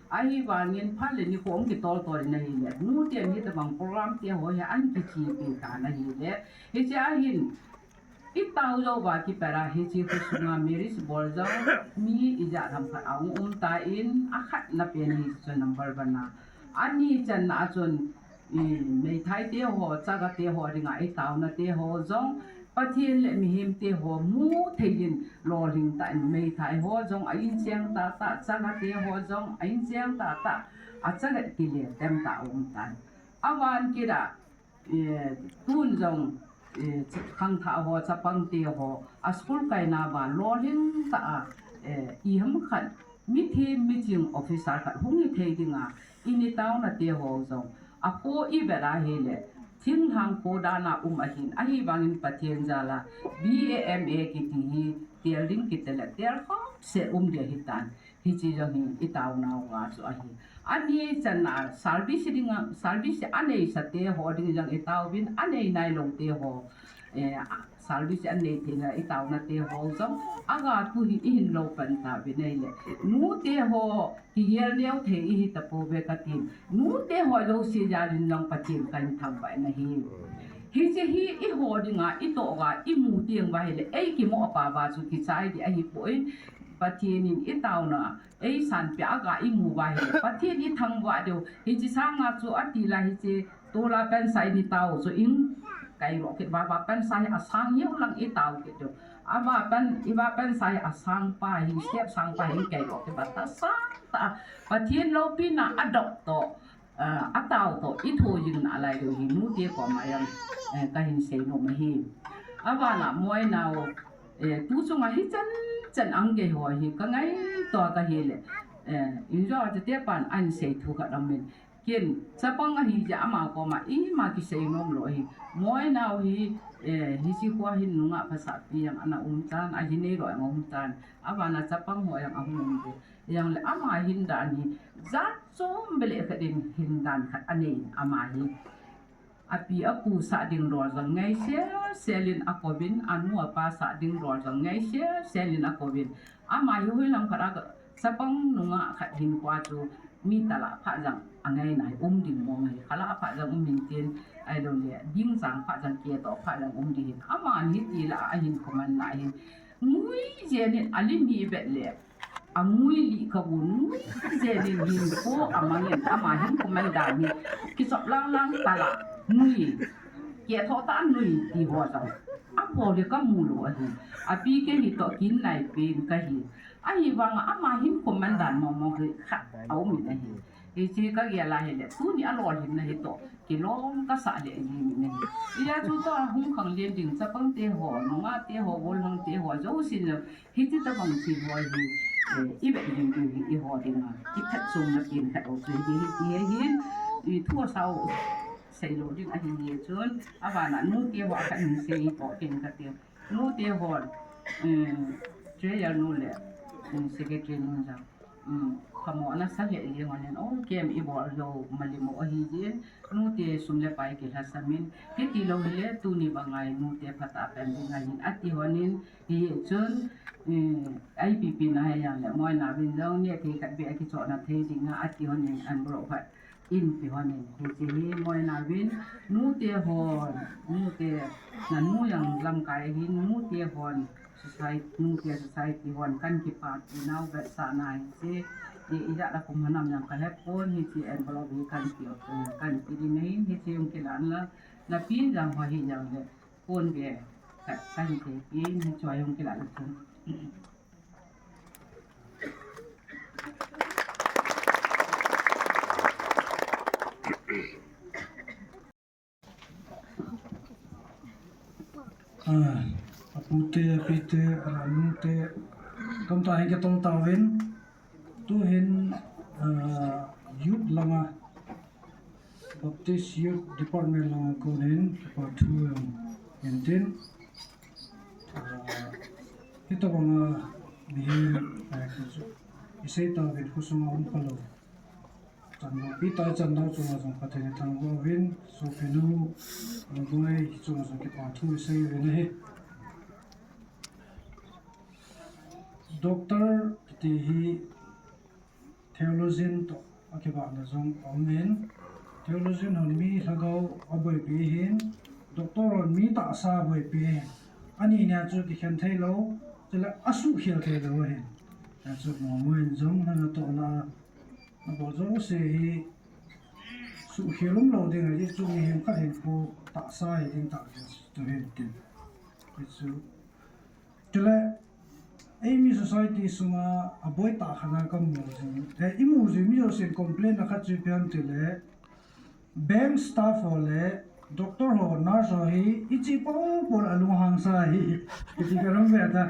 Ahivangin phat le nikho hung kitol tol in ahile, nuten hitabang program te ho hi ahin kichepi tan ahile, hiche a hin, itao jou uva kipat a hiche khosunga marriage bol jong mi ijat ham khat ahung um tan, akhatna pen hi chu number one a. Ani channa a chun, i, meithai te ho, chaga te ho dinga itaona te ho jong, Pathen le mihem te ho mu thei in lolhing tah in meithai ho jong a in cheng tah tah, changa te ho jong a in cheng tah tah, a changa kile tem tah um tan. Avan kit a, eh, tun jong, eh, khangthah ho, chapang te ho, a school kaina va lolhing tah a, eh, iham khat, mithem miching officer khat hung hi thei ding a, i ni tauna te ho jong, a kho i vet a hile, thinglhang kho dan a um ahin, ahivangin Pathen jal a, B A M A kiti hi, tel ding kiti le, tel khop se um ding ahi tan. Hiche jong hi i taonau nga chu ahi. Ani chan a service ding a, service anei sa te ho ding jong i taovin, anei nai lou te ho, eh, service anei theina i taona te ho jong, aga tu hi i hin lou pan tauvin ahile. Nu te ho kigel neo thei i hi tapouve katin. Nu te ho jouse jal in jong Pathen kahin thangvah in ahi. Hiche hi i ho ding a, i toh a, i mu teng uva hile, ei kimoh pa uva chu kichai ding ahipoi. Pathen in i taona, ei sanpeh a ga i mu uva hile, Pathen i thangvah diu. Hiche sanga chu ati la hiche, tula pansa i ni tao chu in, kai ro kit uva, va pansa hi asang hiu lang i tao kit diu. Ava pan, i va pansa hi asang pa hi, step sang pa hi kai ro kit uva, ta sang ta. Pathen loupina a dok toh, ah, a tao toh, i tho jing nalai diu hi, nu te koma jong, eh, kahin sei nom ahi. Avan a Moinau, eh, tu chunga hichan chan ang gei ho hi, ka ngaito kahi le, eh, in jo a te pan an sei thu khat aum in. Ken, chapang ahi jeh a ama koma, ima kisei nom lou ahi. Moinau hi, eh, hiche kho hin nungah phasah pi jong ana um tan, aji nei lou jong aum tan. Avan a chapang ho jong ahung um te. Jong le ama hin dan hi, jat chom beh le khat in hin dan khat anei ama hi. Api apu sah ding lou jong ngai sel sel in akouvin, anu apa sah ding lou jong ngai sel sel in akouvin. Ama hi hoilam khat a chapang nungah khat hin kho chu mi tala pha jong angai nai um ding mong hi. Khala pha jong um hin tin, ahilou le, ding jang pha jong ke to pha jong um ding hin. Ama hi tila ahin comment na hin. Ngui jeng in alim hi vet le. Angui lih kha u nui jeng in hin ko amang in ama hin comment dan hi. Kichop lang lang tala nui. Ke tho ta nui ti ho jong. Apo le ka mu lou ahi. Api ke hi toh kin nai pen kahi. Ahivang a ama hin comment dan mong mong hi khat aum in ahi. Hiche ka gel a hile, tuni a lolhinna hi toh, kilom ka sah le jing in ahi. Hijeh chun toh, hung khang lien ding chapang te ho, nungah te ho, gollhang te ho, jousen le, hiche tabang thil ho hi, eh, i vet ding ding hi i ho ding a, i phatchomna pen khat u chu hi, hi, hi, hi, i thu asao sei lou ding ahi jeh chun, avan a nu te ho a khat hin sei toh ken ka ti. Nu te hon, um, treasurer nu le, um, secretary nu jong, um, phamona sa lheh jeng un, o, kem i bol lou, malim u ahi jeh in, nu te sum le pai kilhasam in, hiti lou hile, tuni bang a hi nu te phatah a pen ding ahin, ati hon in, hijeh chun, um, I P P na hi jong le, Moinau vin jong, neh thei khat beh a kichohna thei ding a, ati hon in, envelope khat in pe hon in, hiche hi Moinau vin, nu te hon, nu te, nanu jong lamkai hin, nu te hon, society, nu te society hon, kan kipa ti nau vetsahna hiche, i, ijat a kum hanam jong ka he pon, hiche envelope hi kan pe, eh, kan pe ding ahin, hiche jong kilah in la, na pin jong ho hi jong le, pon ve, ka, kan pe pin, hiche jong kilah in la chun. Ah, apute, apite, anute, tamtah hin kitol tauvin, tuhin, ah, youth langa, Baptist Youth Department langa konin, kipa thu jong hin tin, ah, hitobanga mihem, ah, isei tauvin khosunga um khalou. Chan loupi tah chan nau chunga jong Pathen in thangvah uvin, sopinu, Lungdoi chunga jong kipa thu isei uvin ahi. Doctor kiti hi theologian toh akivahna jong aum in, theologian hon mi lhagao aboipi ahin, doctor hon mi tahsa aboipi ahin. Ani nia chu kikhen thei lou, chule asuhkhel thei lou ahin. Hijeh chun momo in jong natohna a, nabol jouse hi suhkhel umlou ding ahi, chu mihem khat hinkho tahsa hiding tah khat chu hin tin. Hichu. Chule, eimi society sunga aboi tah khat a kamu jing. Eh, imu jing mi jousen complain na khat chu ipi ham itile, bank staff ho le doctor ho, nurse ho hi ichepon pon alunghang sa hi. Iti kalam ve ta.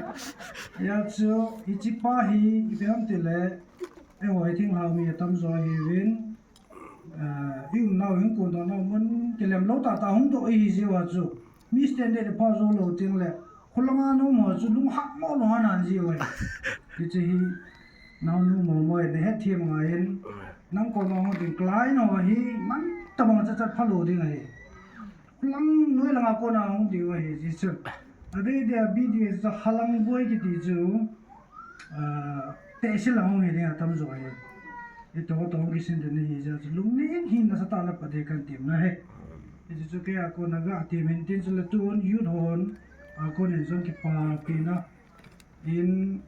Hijeh chun ichepa hi ipi ham itile, eiho hi thinglhang mi atam jo ahiuvin. Ah, i umnau hinkho dohna mun kilem lou tah tah hung doh ihi jeh uva chu. Mi standard ipha jou lou teng le, khulanga na um ho chu lunghang mo lou han han ji uve. Hiche hi, naonu momo in nahet them ngai in, nang koma hung ding client ho hi, man tabang cha chat phalou ding ahi. Lang noi langa kona hung diu ahi, ji chu. Adeh deh a B D S chu halang boi kiti chu, ah, tehse lang hung hi ding atam jo ahi. Ito to hung kisin ding ahi jeh chu lungning hin nasatah le pade kan tem na ahi. Hichu chu kei a kona ga tem in tin chu le tun youth hon, a konin jong kipapina in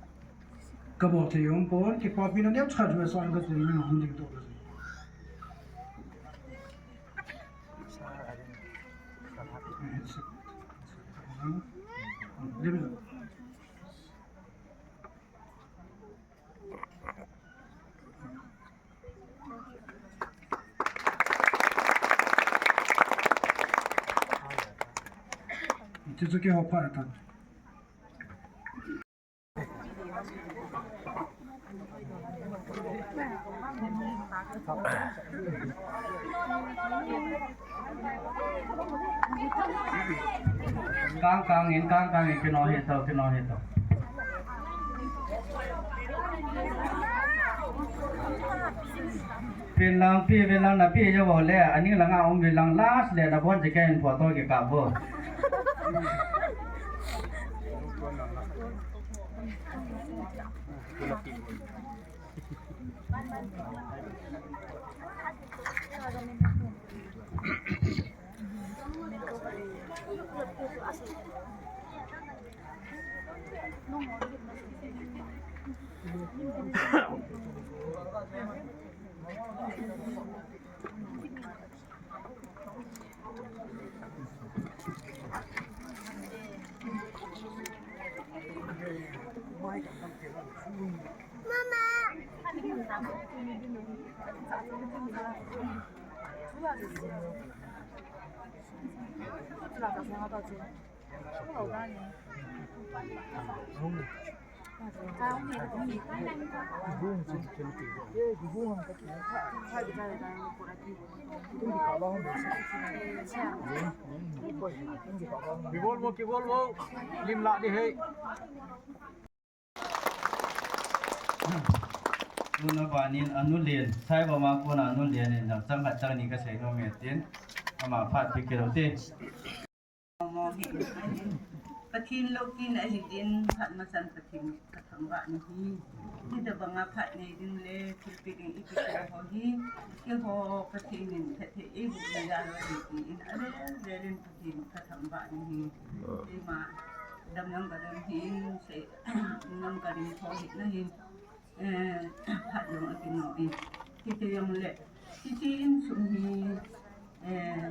kabol thei um pon, kipapina neocha chu asan ka tun na hung ding to. Hichu chu keiho phat ahi tan. Kang kang in, kang kang in, kino hi to, kino hi to. Pin lang, pi, pin lang, na pi jo le, ani langa um pin lang, last le, na bon je ken photo kikap bo. Kivolvo, kivolvo. Lim la di hei. Tuna banin anu len, sai ba ma kona anu len in, jang chang khat chang ni kasei nom e tin, ama phat pi kilo te. Pathen loupina ahi din, phat masan Pathen kathangvah nahi. Hita banga phat nei ding le thilpi ding ipi ho hi, keiho Pathen in phatthei eiboh na jal ahi tin, avel vel in Pathen kathangvah nahi. Keima dam jong kadam hin, sei jong karing tho hih nahin. Eh, phat jong akinom in. Hiti jongle, hiche insung hi, eh,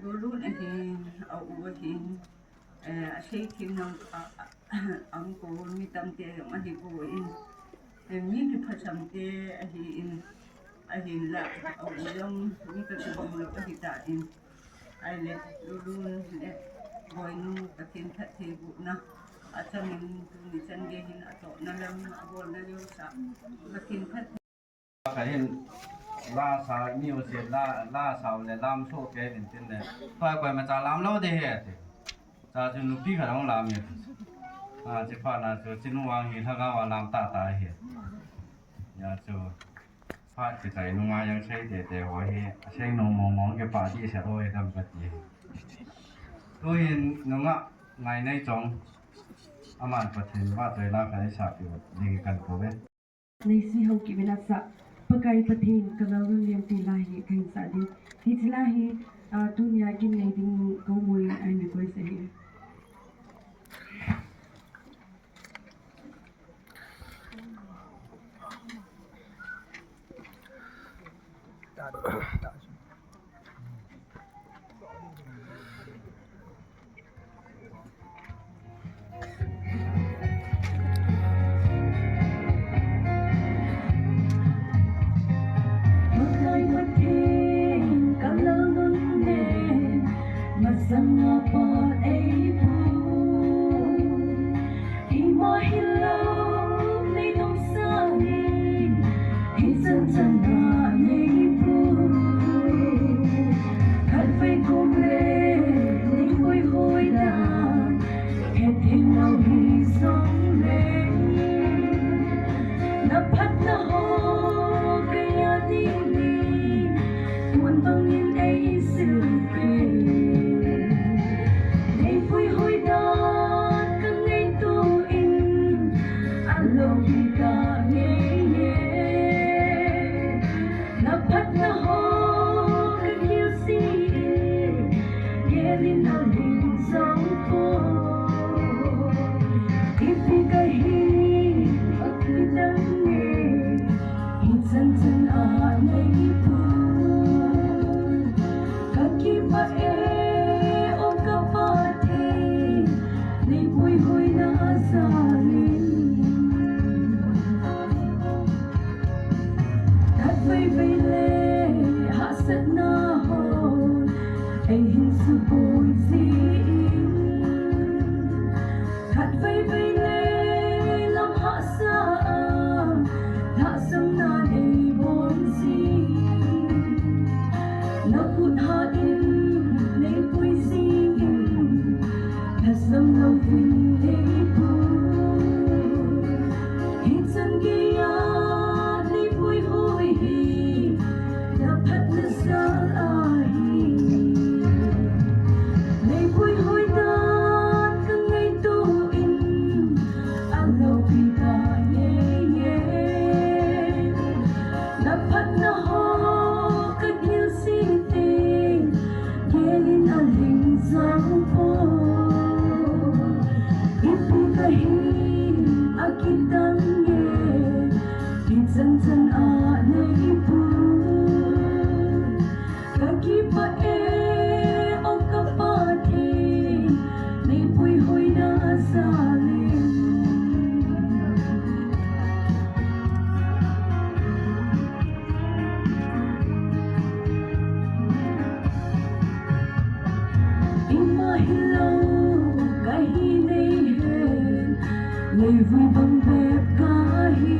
Lolun ahin, a u ahin, eh, asei thim jong, a, a, a um poi, mi tamte jong ahi poi in. Eh, mi kiphasam te ahi in, ahinla, a u jong mi kakibang lou ahi tan. Ahile, Lolun le Boinu, Pathen phattheibohna achangin tuni chan gei hin atohna lam abolna jousea Pathen phatthei. Kahin la sa, mi u se la, la sa le lam so ke din tin le. Tua koima cha lam lou ding ahi ati. Cha chu nupi khat ahung lam e. A, chuphat na chu chinu vang hi lhagao a lam tah tah ahi. Hijeh chun. Phat kichai nunga jong sei tete ho hi, asei nom mong mong kipah dehset ho hi dam kati. Tuhin nungah Ngaineichong, aman Pathen vahchoi la khat eisah peh ding kahin kou ve. Neisi Haokip in asah, Pakai Pathen ka lalrun liampi la hi kahin sah ding. Hiche la hi, ah, tunia kin nei ding ka um in ahin request ahi. Na phatna ho kaya ding in, mun bang in ei silpeh. Nei puihoi dan ka ngaito in, a lopi ta ngei e. Na phatna ho ka kilse in, gel in a ling jong poi. Ipi kahi, akidang e, hichan chan a nei pui. Ka kipah e, o ka Pathen, nei puihoina jal in. Khatvei vei le hahsatna ho ei hin supoi jin, khatvei vei le lam hahsa a lhahsamna nei bol jin. Na khut hat in nei pui jing in, lhasam louvin nei pui. Hichan geiya nei puihoi hi, na phatna jal ahi. Nei puihoi dan ka ngaito in, a lopi ta ngei e. Na phatna ho ka kilse teng, gel in a ling jong poi. Ipi kahi, akidang e, hichan chan a nei pui. Ka kipah e, o ka Pathen, nei puihoina jal in. Ima hilou kahi nei hen, leivui bang bep kahi.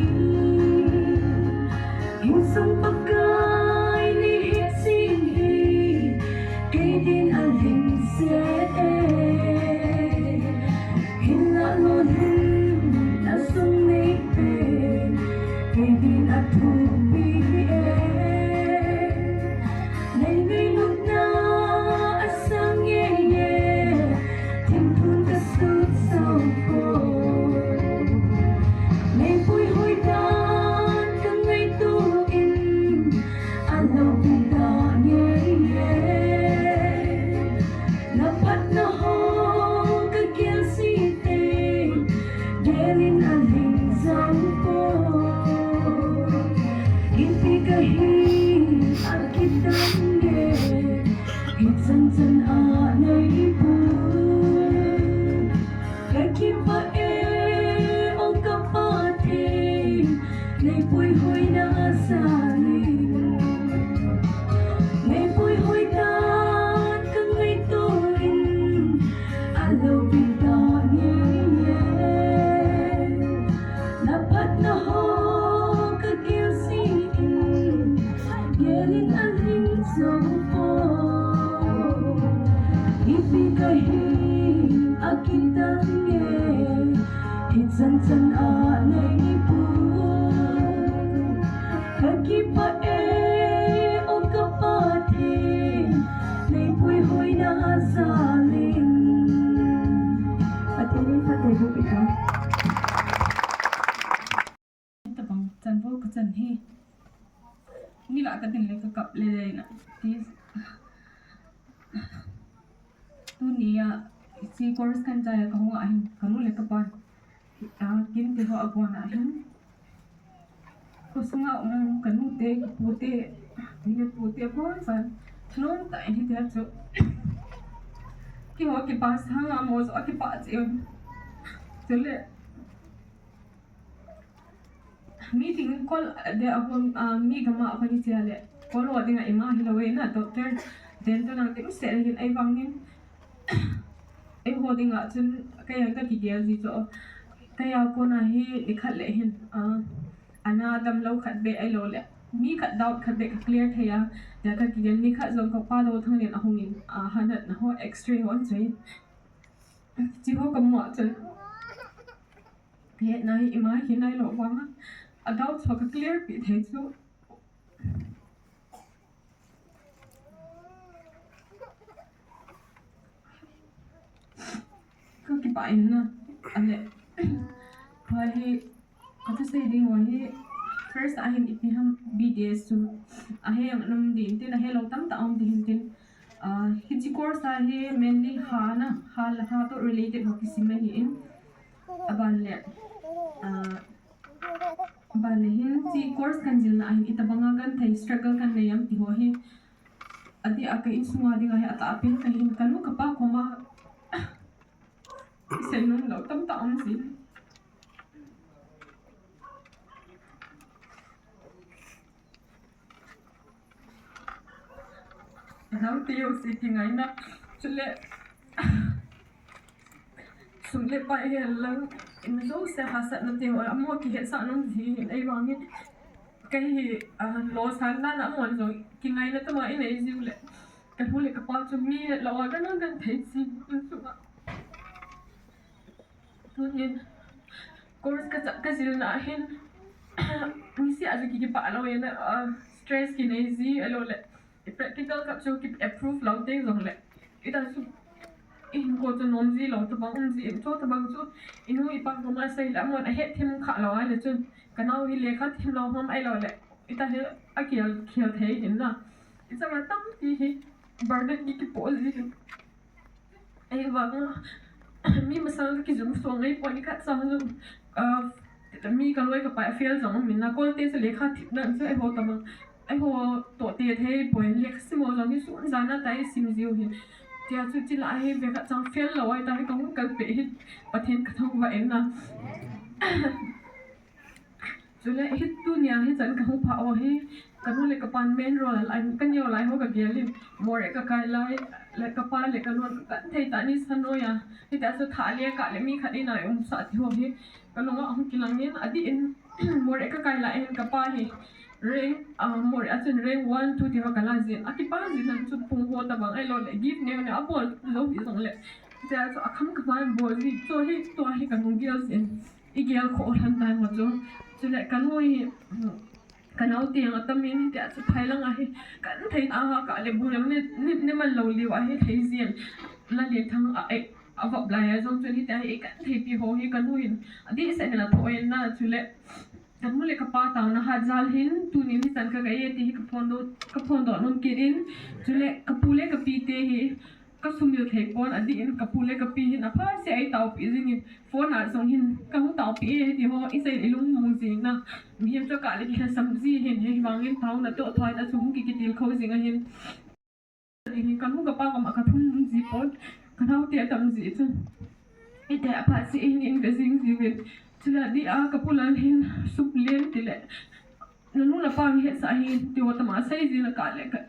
Hinsung Pakai nei het jing hi, kei din a lhingset e. Hinlah lolhinna sung nei pen, kei din a thupi e. Nei ngailutna asang ngei e, thingphung ka sut sou poi. Nei puihoi dan ka ngaito in, a lopi ta ngei e. Na phatna ho ka kilse teng, gel in a ling jong poi. Ipi kahi, akidang e, hichan chan a nei pui. Ka kipah e, o ka Pathen, nei puihoina jal in. Nei puihoi dan ka ngaito in, a lopi ta ngei e. Na phatna ho ka kilse in, gel in a ling jong poi. Ipi kahi, akidang e, hichan chan a nei pui. Ka kipah e, o ka Pathen, nei puihoina jal in. Pathen in phatthei boh peh tau. Tabang chan vo ka chan hi. Mi lah ka din le ka kap le le na. Ti. Tunia, hiche chorus kan chai a kahung a hin, kanu le kapan. A, kin te ho a kon a hin. Khosunga um, kanu te, kapu te, mi le pu te, kon san. Thalom tah in hiti a chu. Keiho kipa sanga mo jo kipa che. Chule. Mi ding kol de a hon, a, mi gam a hon i tia le. Kol ho dinga ima hilou e na, doctor, dental lang dimset hin ei vang in. Eiho dinga chun kei a ka kigel ji chu. Kei a kona hi nikhat le hin, a, ana damlou khat beh ahilou le. Mi khat doubt khat beh ka clear thei a. Tia ka kigel nikhat jong ka pa Dothang len ahung in, a, hanatna ho X-ray ho an choi. Chi ho ka mu a chun. Hetna hi ima hi nailou vang a. A doubts ho ka clear peh thei chu ka kipah in na. Ale, tua hi, ka thusei ding ho hi, first a hin ipi ham B T S chu ahe ang nom ding tin, ahe lou tamtah um ding tin. Ah, hiche course a hi mainly ha na, ha, ha to related ho kisim ahi in. Aban le, ah, aban le hin hiche course kan jilna a hin itobang a kan thei struggle kan nei am ti ho hi. Adeh a ka insunga dinga hi atahpen ka hin ka nu ka pa koma isei nom lou tamtah um jin. Nau te jouse kingaina. Chule, sum le pai hi lang, in jouse hahsatna te ho, amaho kihetsah nom ji hin ei vang hi. Kei hi, ah, lo san dan a amahon jong kingaina tama in ei jiu le. Ka nu le ka pa chu mi het lou a kan, kan thei ji in chu. Tunin course ka, ka jilna hin, nisih a chu ki, kipah lou in, ah, stress kinei ji, ahilou le, i practical khat chu ki approve lou teng jong le, ita chu, i hinkho chu nom ji lou tabang um ji in, chu tabang chu, i nu i pa koma sei le, amahon ahet them kha lou a le chun, ka nau hi lekha them lou ham ahilou le, ita hi akial, kial thei hin na. I changa tampi hi burden ki, kipoh ji hin. Ei vang a, mi masang ka kijum suang ngei poi, nikhat chang jong, ah, mi ka loi ka pai a fail jong um in na, Kolte chu lekha thipna chu eiho tabang, eiho toh te thei poi, lekha sim ho jong hi sun jan a tah a i sim jiu hin. Tia chu chila hi vekhat chang fail lou a, ita hi ka hung kal peh hin, Pathen ka thangvah in na. Chule hi tunia hichan ka hung phah u hi, ka nu le ka pan main role a, ka neo lai ho ka gel in, Moreh ka kai lai, le ka pa le ka nu kan thei tah ni sa noi a, hitia chu thah le kah le mi khat in a umsah ti ho hi, ka lunga hung kilang in, adih in, Moreh ka kai lai in ka pa hi, rank, ah, Moreh a chun rank one, two ti ho ka la jin, akipa jin a chu pung ho tabang ahilou le, gift neo neo abol lou hi jong le, hitia chu akham kham a bol ji, chu hi, tua hi ka hung gel jin. I gel khoh lhon tai mo chu. Chule ka nu hi, um, ka nau te jong atam in tia chu phai lang a hi. Kan thei a ha ka le bu lam ne, ne, ne man lou liu a hi thei jin. La le thang a, eh, a vop lai a jong chun hitia hi kan thei pi ho hi ka nu hin. Adih seh in a tho in na chule. Ka nu le ka pa taona hat jal hin tunin hichan ka, ka e ti hi ka phondoh, ka phondoh nom kit in. Chule ka pu le ka pi te hi. Ka sumil thei pon, adih in ka pu le ka pi hin apha seh a ei taopi jing in, phone a jong hin ka hung taopi e ti ho, i sei in i lung mong jing na. Mihem chu ka le kilhasam ji hin, hivang in taona toh thoi ta chu hung ki, kitilkhou jing a hin. Hi ka nu ka pa koma ka thum ji pon, ka nau te atam ji chu. Ite apha seh in in ka jing ji vin. Chule adih a ka pu Lal hin sup len ti le. Na nu na pa hi hetsah hi, ti ho tama sei ji na ka le ka,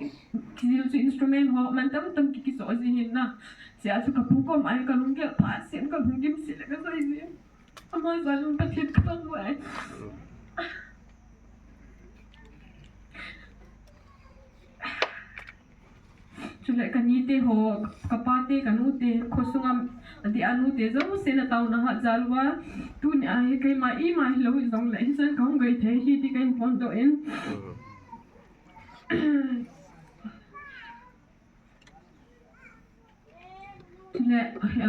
kijil chu instrument ho, man tam tam ki, kiso ji hin na. Sia chu ka pu koma ka lunggel pha sin ka lungkim si le ka sei ji. Ama jal in Pathen ka thangvah e. Chule ka ni te ho, ka pa te, ka nu te, kho sunga, adih a nu te, jouse na taona hat jal uva, tunia hi keima ima hilou hi jong le, hichan ka hung gei thei hi ti ka hin phondoh in. Chule,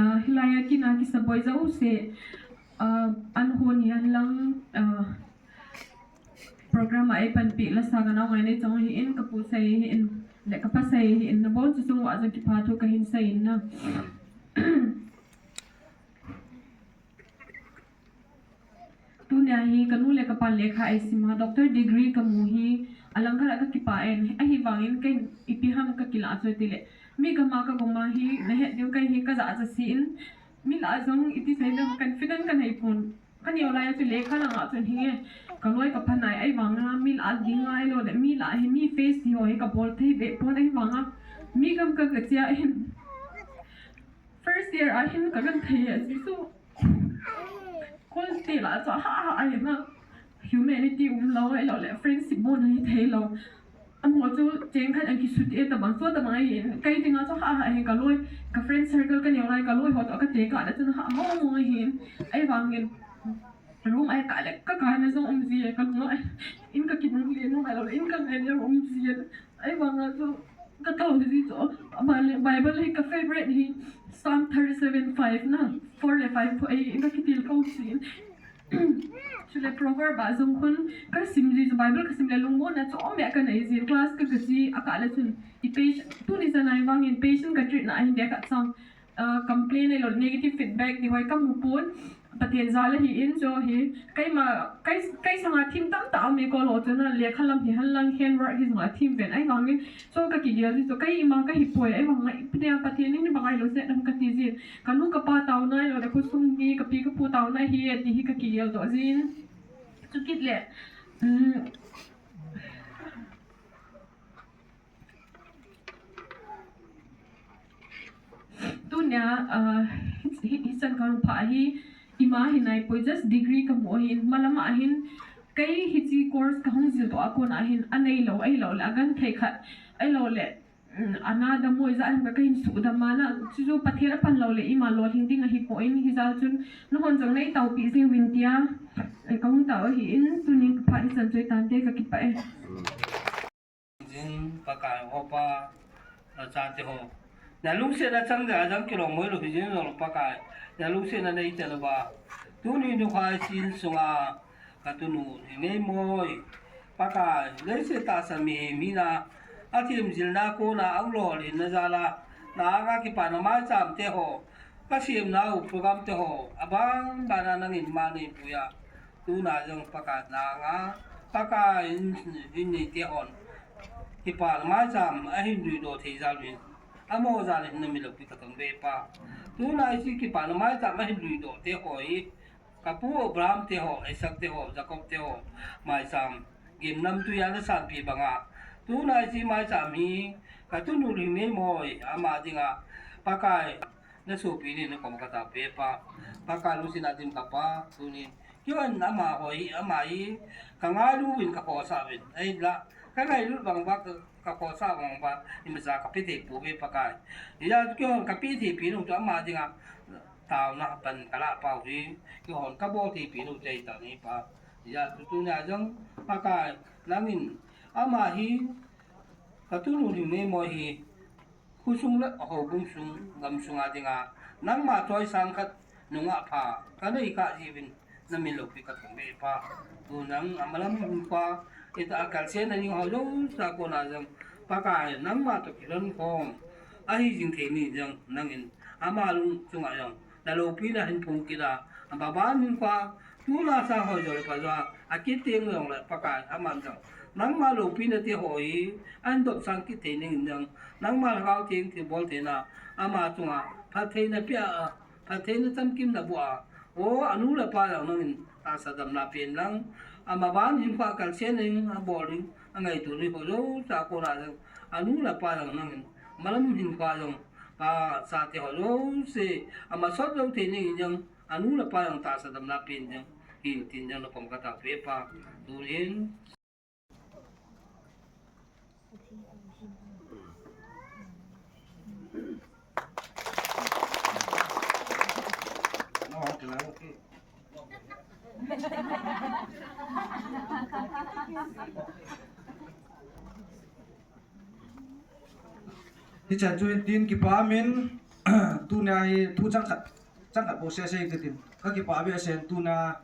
ah, hilai a kin a kisa boi jouse, ah, an hon hi an lang, ah, Program a ei panpi la sa ka nau ngai nei chong hi in ka pu sei hi in le ka pa sei hi in na bon chu chung wa jong kipha thu ka hin sei in na. Tunia hi ka nu le ka pa lekha ei sim a doctor degree ka mu hi a lang khat a ka kipah in ahivangin kei ipi ham ka kilah chu ti le mi gam a ka gom a hi na het diu kei hi ka ja cha si in mi lah jong iti sei le confident ka nei pon. Ka neo lai a chu lekha lang a chun hi nge, ka loi ka phanai ahivang a, mi lah ding a ahilou le, mi lah hi mi face ti ho hi ka bol thei be pon ahivang a, mi gam ka ka chia hin. First year a hin ka gan thei a, Jesu. Kol te lah chu ha ha a hin a, humanity um lou ahilou le, friendship bon hi thei lou. Amaho chu cheng khat a kisut e tabang, chu tabang ahin, kei dinga chu ha ha ahin ka loi, ka friend circle ka neo lai ka loi ho toh ka te ka le chun ha mong mong ahin, ahivangin Room a ka le ka kana jong um ji, ka lunga in ka kinung le nung a lo in ka ngai le um ji. Ahivanga chu ka tao ji chu. Ama le Bible hi ka favorite hi Psalm thirty-seven five na, four le five pho ei in ka kitilkhou ji. Chule Proverb a jong khun ka sim ji chu, Bible ka sim le lungmonna chom beh ka nei ji. Class ka ga ji a ka le chun i patient, tuni chan a ahivangin patient ka treat na ahin dia ka chang. Ah, complain ahilou, negative feedback ti hoi ka mu pon. Pathen jal ahi in chu hi. Keima, kei, kei sanga thim tamtah um e, kolo chun a lekha lam hi henlang, handwork hi jong a thim ven ahivangin chu ka kigel ji chu, keima ka hi poi ahivangin Pathen, Pathen in bang ahilou se dam ka ti ji. Ka nu ka pa taona ahilou le khosung mi ka pi ka pu taona hi e ti hi ka kigel doh jin. Chukit le, um, Tunia, ah, hi, hi, hichan ka hung phah hi, ima hi nai poi, just degree ka mu ahin, malam ahin, kei hiche course ka hung jil toh a kon ahin, a neilou, ahilou le, a genthei khat, ahilou le, um, a na dam mo ijat hin ka, ka hin sudam a na, chu chu Pathen a pan lou le, ima lolhing ding ahi poi, hijeh chun, nahon jong nei taopi jing uvin tia, eh, ka hung tao ahin, tunin ka phat hichan chu ahi tante, ka kipah e. Jing Pakai hopa, na chate ho. Na lungsetna chang da jang kilom moi lou hi jing lou Pakai. Na lungsetna nei te lou ba. Tuni nu khai sin sunga ka tunu hi nei moi. Pakai, leiset tahsa mihem hina, a thim jilna kona a lolhinna jal a, na anga kipana maicham te ho, ka siam nau program te ho, abang bana nangin ma nei puiya. Tuna jong Pakai na anga, Pakai in, in nei te hon. Kipana maicham ahin lui doh thei jal uvin. Amo jal in na mi loupi ka tong ve Pa. Tuna hiche kipana maicham ahin lui doh te ho hi. Ka pu Abraham te ho, Isaac te ho, Jacob te ho. Maicham. Gimnamtui a na sanpi banga. Tuna hiche maicham hi. Ka tunu ring nei moi. Ama dinga. Pakai. Na sopi ni na kom ka tao pe Pa. Pakai lungsetna dim ka Pa. Tuni. Kihon ama hoi, ama hi, ka ngailu uvin ka khohsah uvin. Ahinla, ka ngailut bang uva, ka, ka khohsah bang uva, imacha ka pe thei pouve Pakai. Hijeh chun kihon ka pe thei pi nau chu ama dinga, taona pan ka lah pau hi, kihon ka bol thei pi nau chu ahi tani Pa. Hijeh chun tunia jong, Pakai, nangin, ama hi, ka tunu ring nei moi hi, Khosung le houbung sung, gamsunga dinga, nangma choisang khat nungah pha, ka nei kha jiuvin, na min loupi ka thum e Pa. Tu nang amalam hinkho, ita a kalsen na ding ho jouse a kona jong, Pakai nangma toh kilhon khom, ahi jing thei ni jong nangin, ama lung chunga jong, na loupina hin phung kit a, amaban hinkho, tuna sang hoi jo le pa jo a, akit teng jong le Pakai, aman jong, nangma loupina te ho hi, ahin dopsang kit thei ning in jong, nangma Lhagao Theng thilbol theina, ama chunga, phattheina pia a, phattheina chamkim na boh a, o, anu le apa jong nangin, tahsa damna pen lang, amaban hinkho a kalsen ning, abol ning, angaito ning ho jouse a kona jong, anu le apa jong nangin, amalam hinkho a jong, Pa, chate ho jouse, amasot jou thei ning in jong, anu le apa jong tahsa damna pen jong, hin tin jong na kom ka tao pe Pa. Tunin. Hichan chu hin tin kipah in, tunia hi thu chang khat, chang khat bou sei sei ka tin. Ka kipah behseh in tunia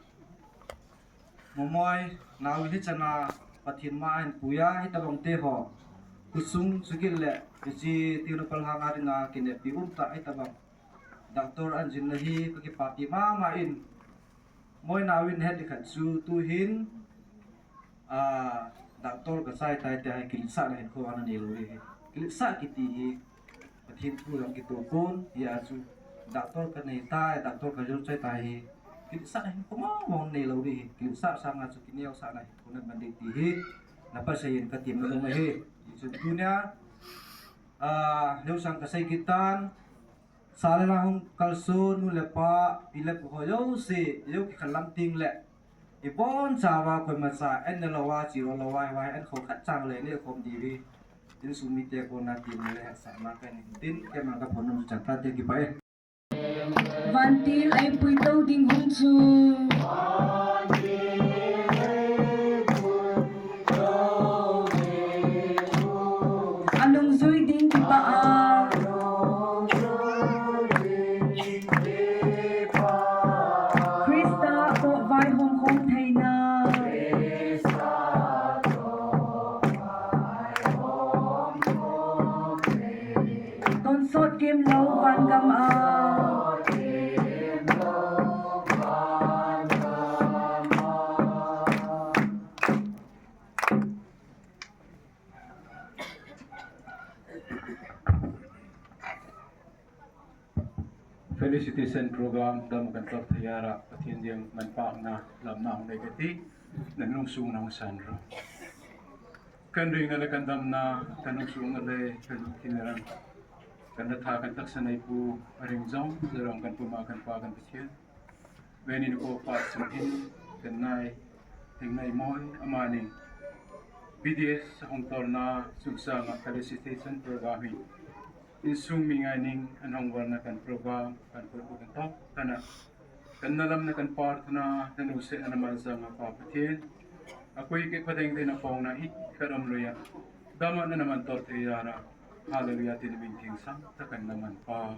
Momoi, nau hichan a Pathen ma ahin puiya, hitabang te ho. Khosung chukit le, hiche Tengnoupal hanga dinga kineppi umtah hitabang. Doctor ahin jil na hi, ka kipah pi mama in. Moi nau in het ding khat chu tuhin, a, doctor ka chai tai tia hi kiletsahna hinkho ana nei lou ding ahi. Kiletsah kiti hi Pathen thu jong kitoh pon, hijeh chun doctor ka nei tai, doctor ka jou chai tai hi. Kiletsahna hinkho mong mong nei lou ding ahi. Kiletsah sanga chu kineosahna hinkho na man ding ti hi na pasal in ka temna um ahi. Hichun tunia, a, jou sang ka sei kit tan, Sa le nao hung kalson nu le pa, pi le pu ho jouse, jou kikhel lam teng le. Ibon chauva koima cha, an ne louva, chi lou louva, hiva, an kho khat chang le, ne khom diu hi. Insung mite kona teng le, hetsahna kahin tin, keima ka phone nom chan tante kipah e. Vantil eipui tou ding hung chu. Felicitation program dam kan tah thei a, Pathen ding manpana lamna hung nei kati, nang lungsung nang san ro. Kan ringna le kan damna, kan lungsungna le kan lungthim rang, kan na tha kan taksa nei pu a ring jong, Lalpa kan puma kan pa kan Pathen. Venin ko pa sum hin, kan nai, thing nai moi, amani. B D S hung tolna, sum sanga felicitation program hi. Insung mi ngai ning, an hung warna kan program, kan purpu kan tok, kana. Kan na lamna kan prarthana, na nu se ana man sanga pa Pathen. Akui ke padeng din a pong na hi, karam luya. Dama na naman tor thei ra. Hallelujah, tin min thing sang, ta kan naman pa.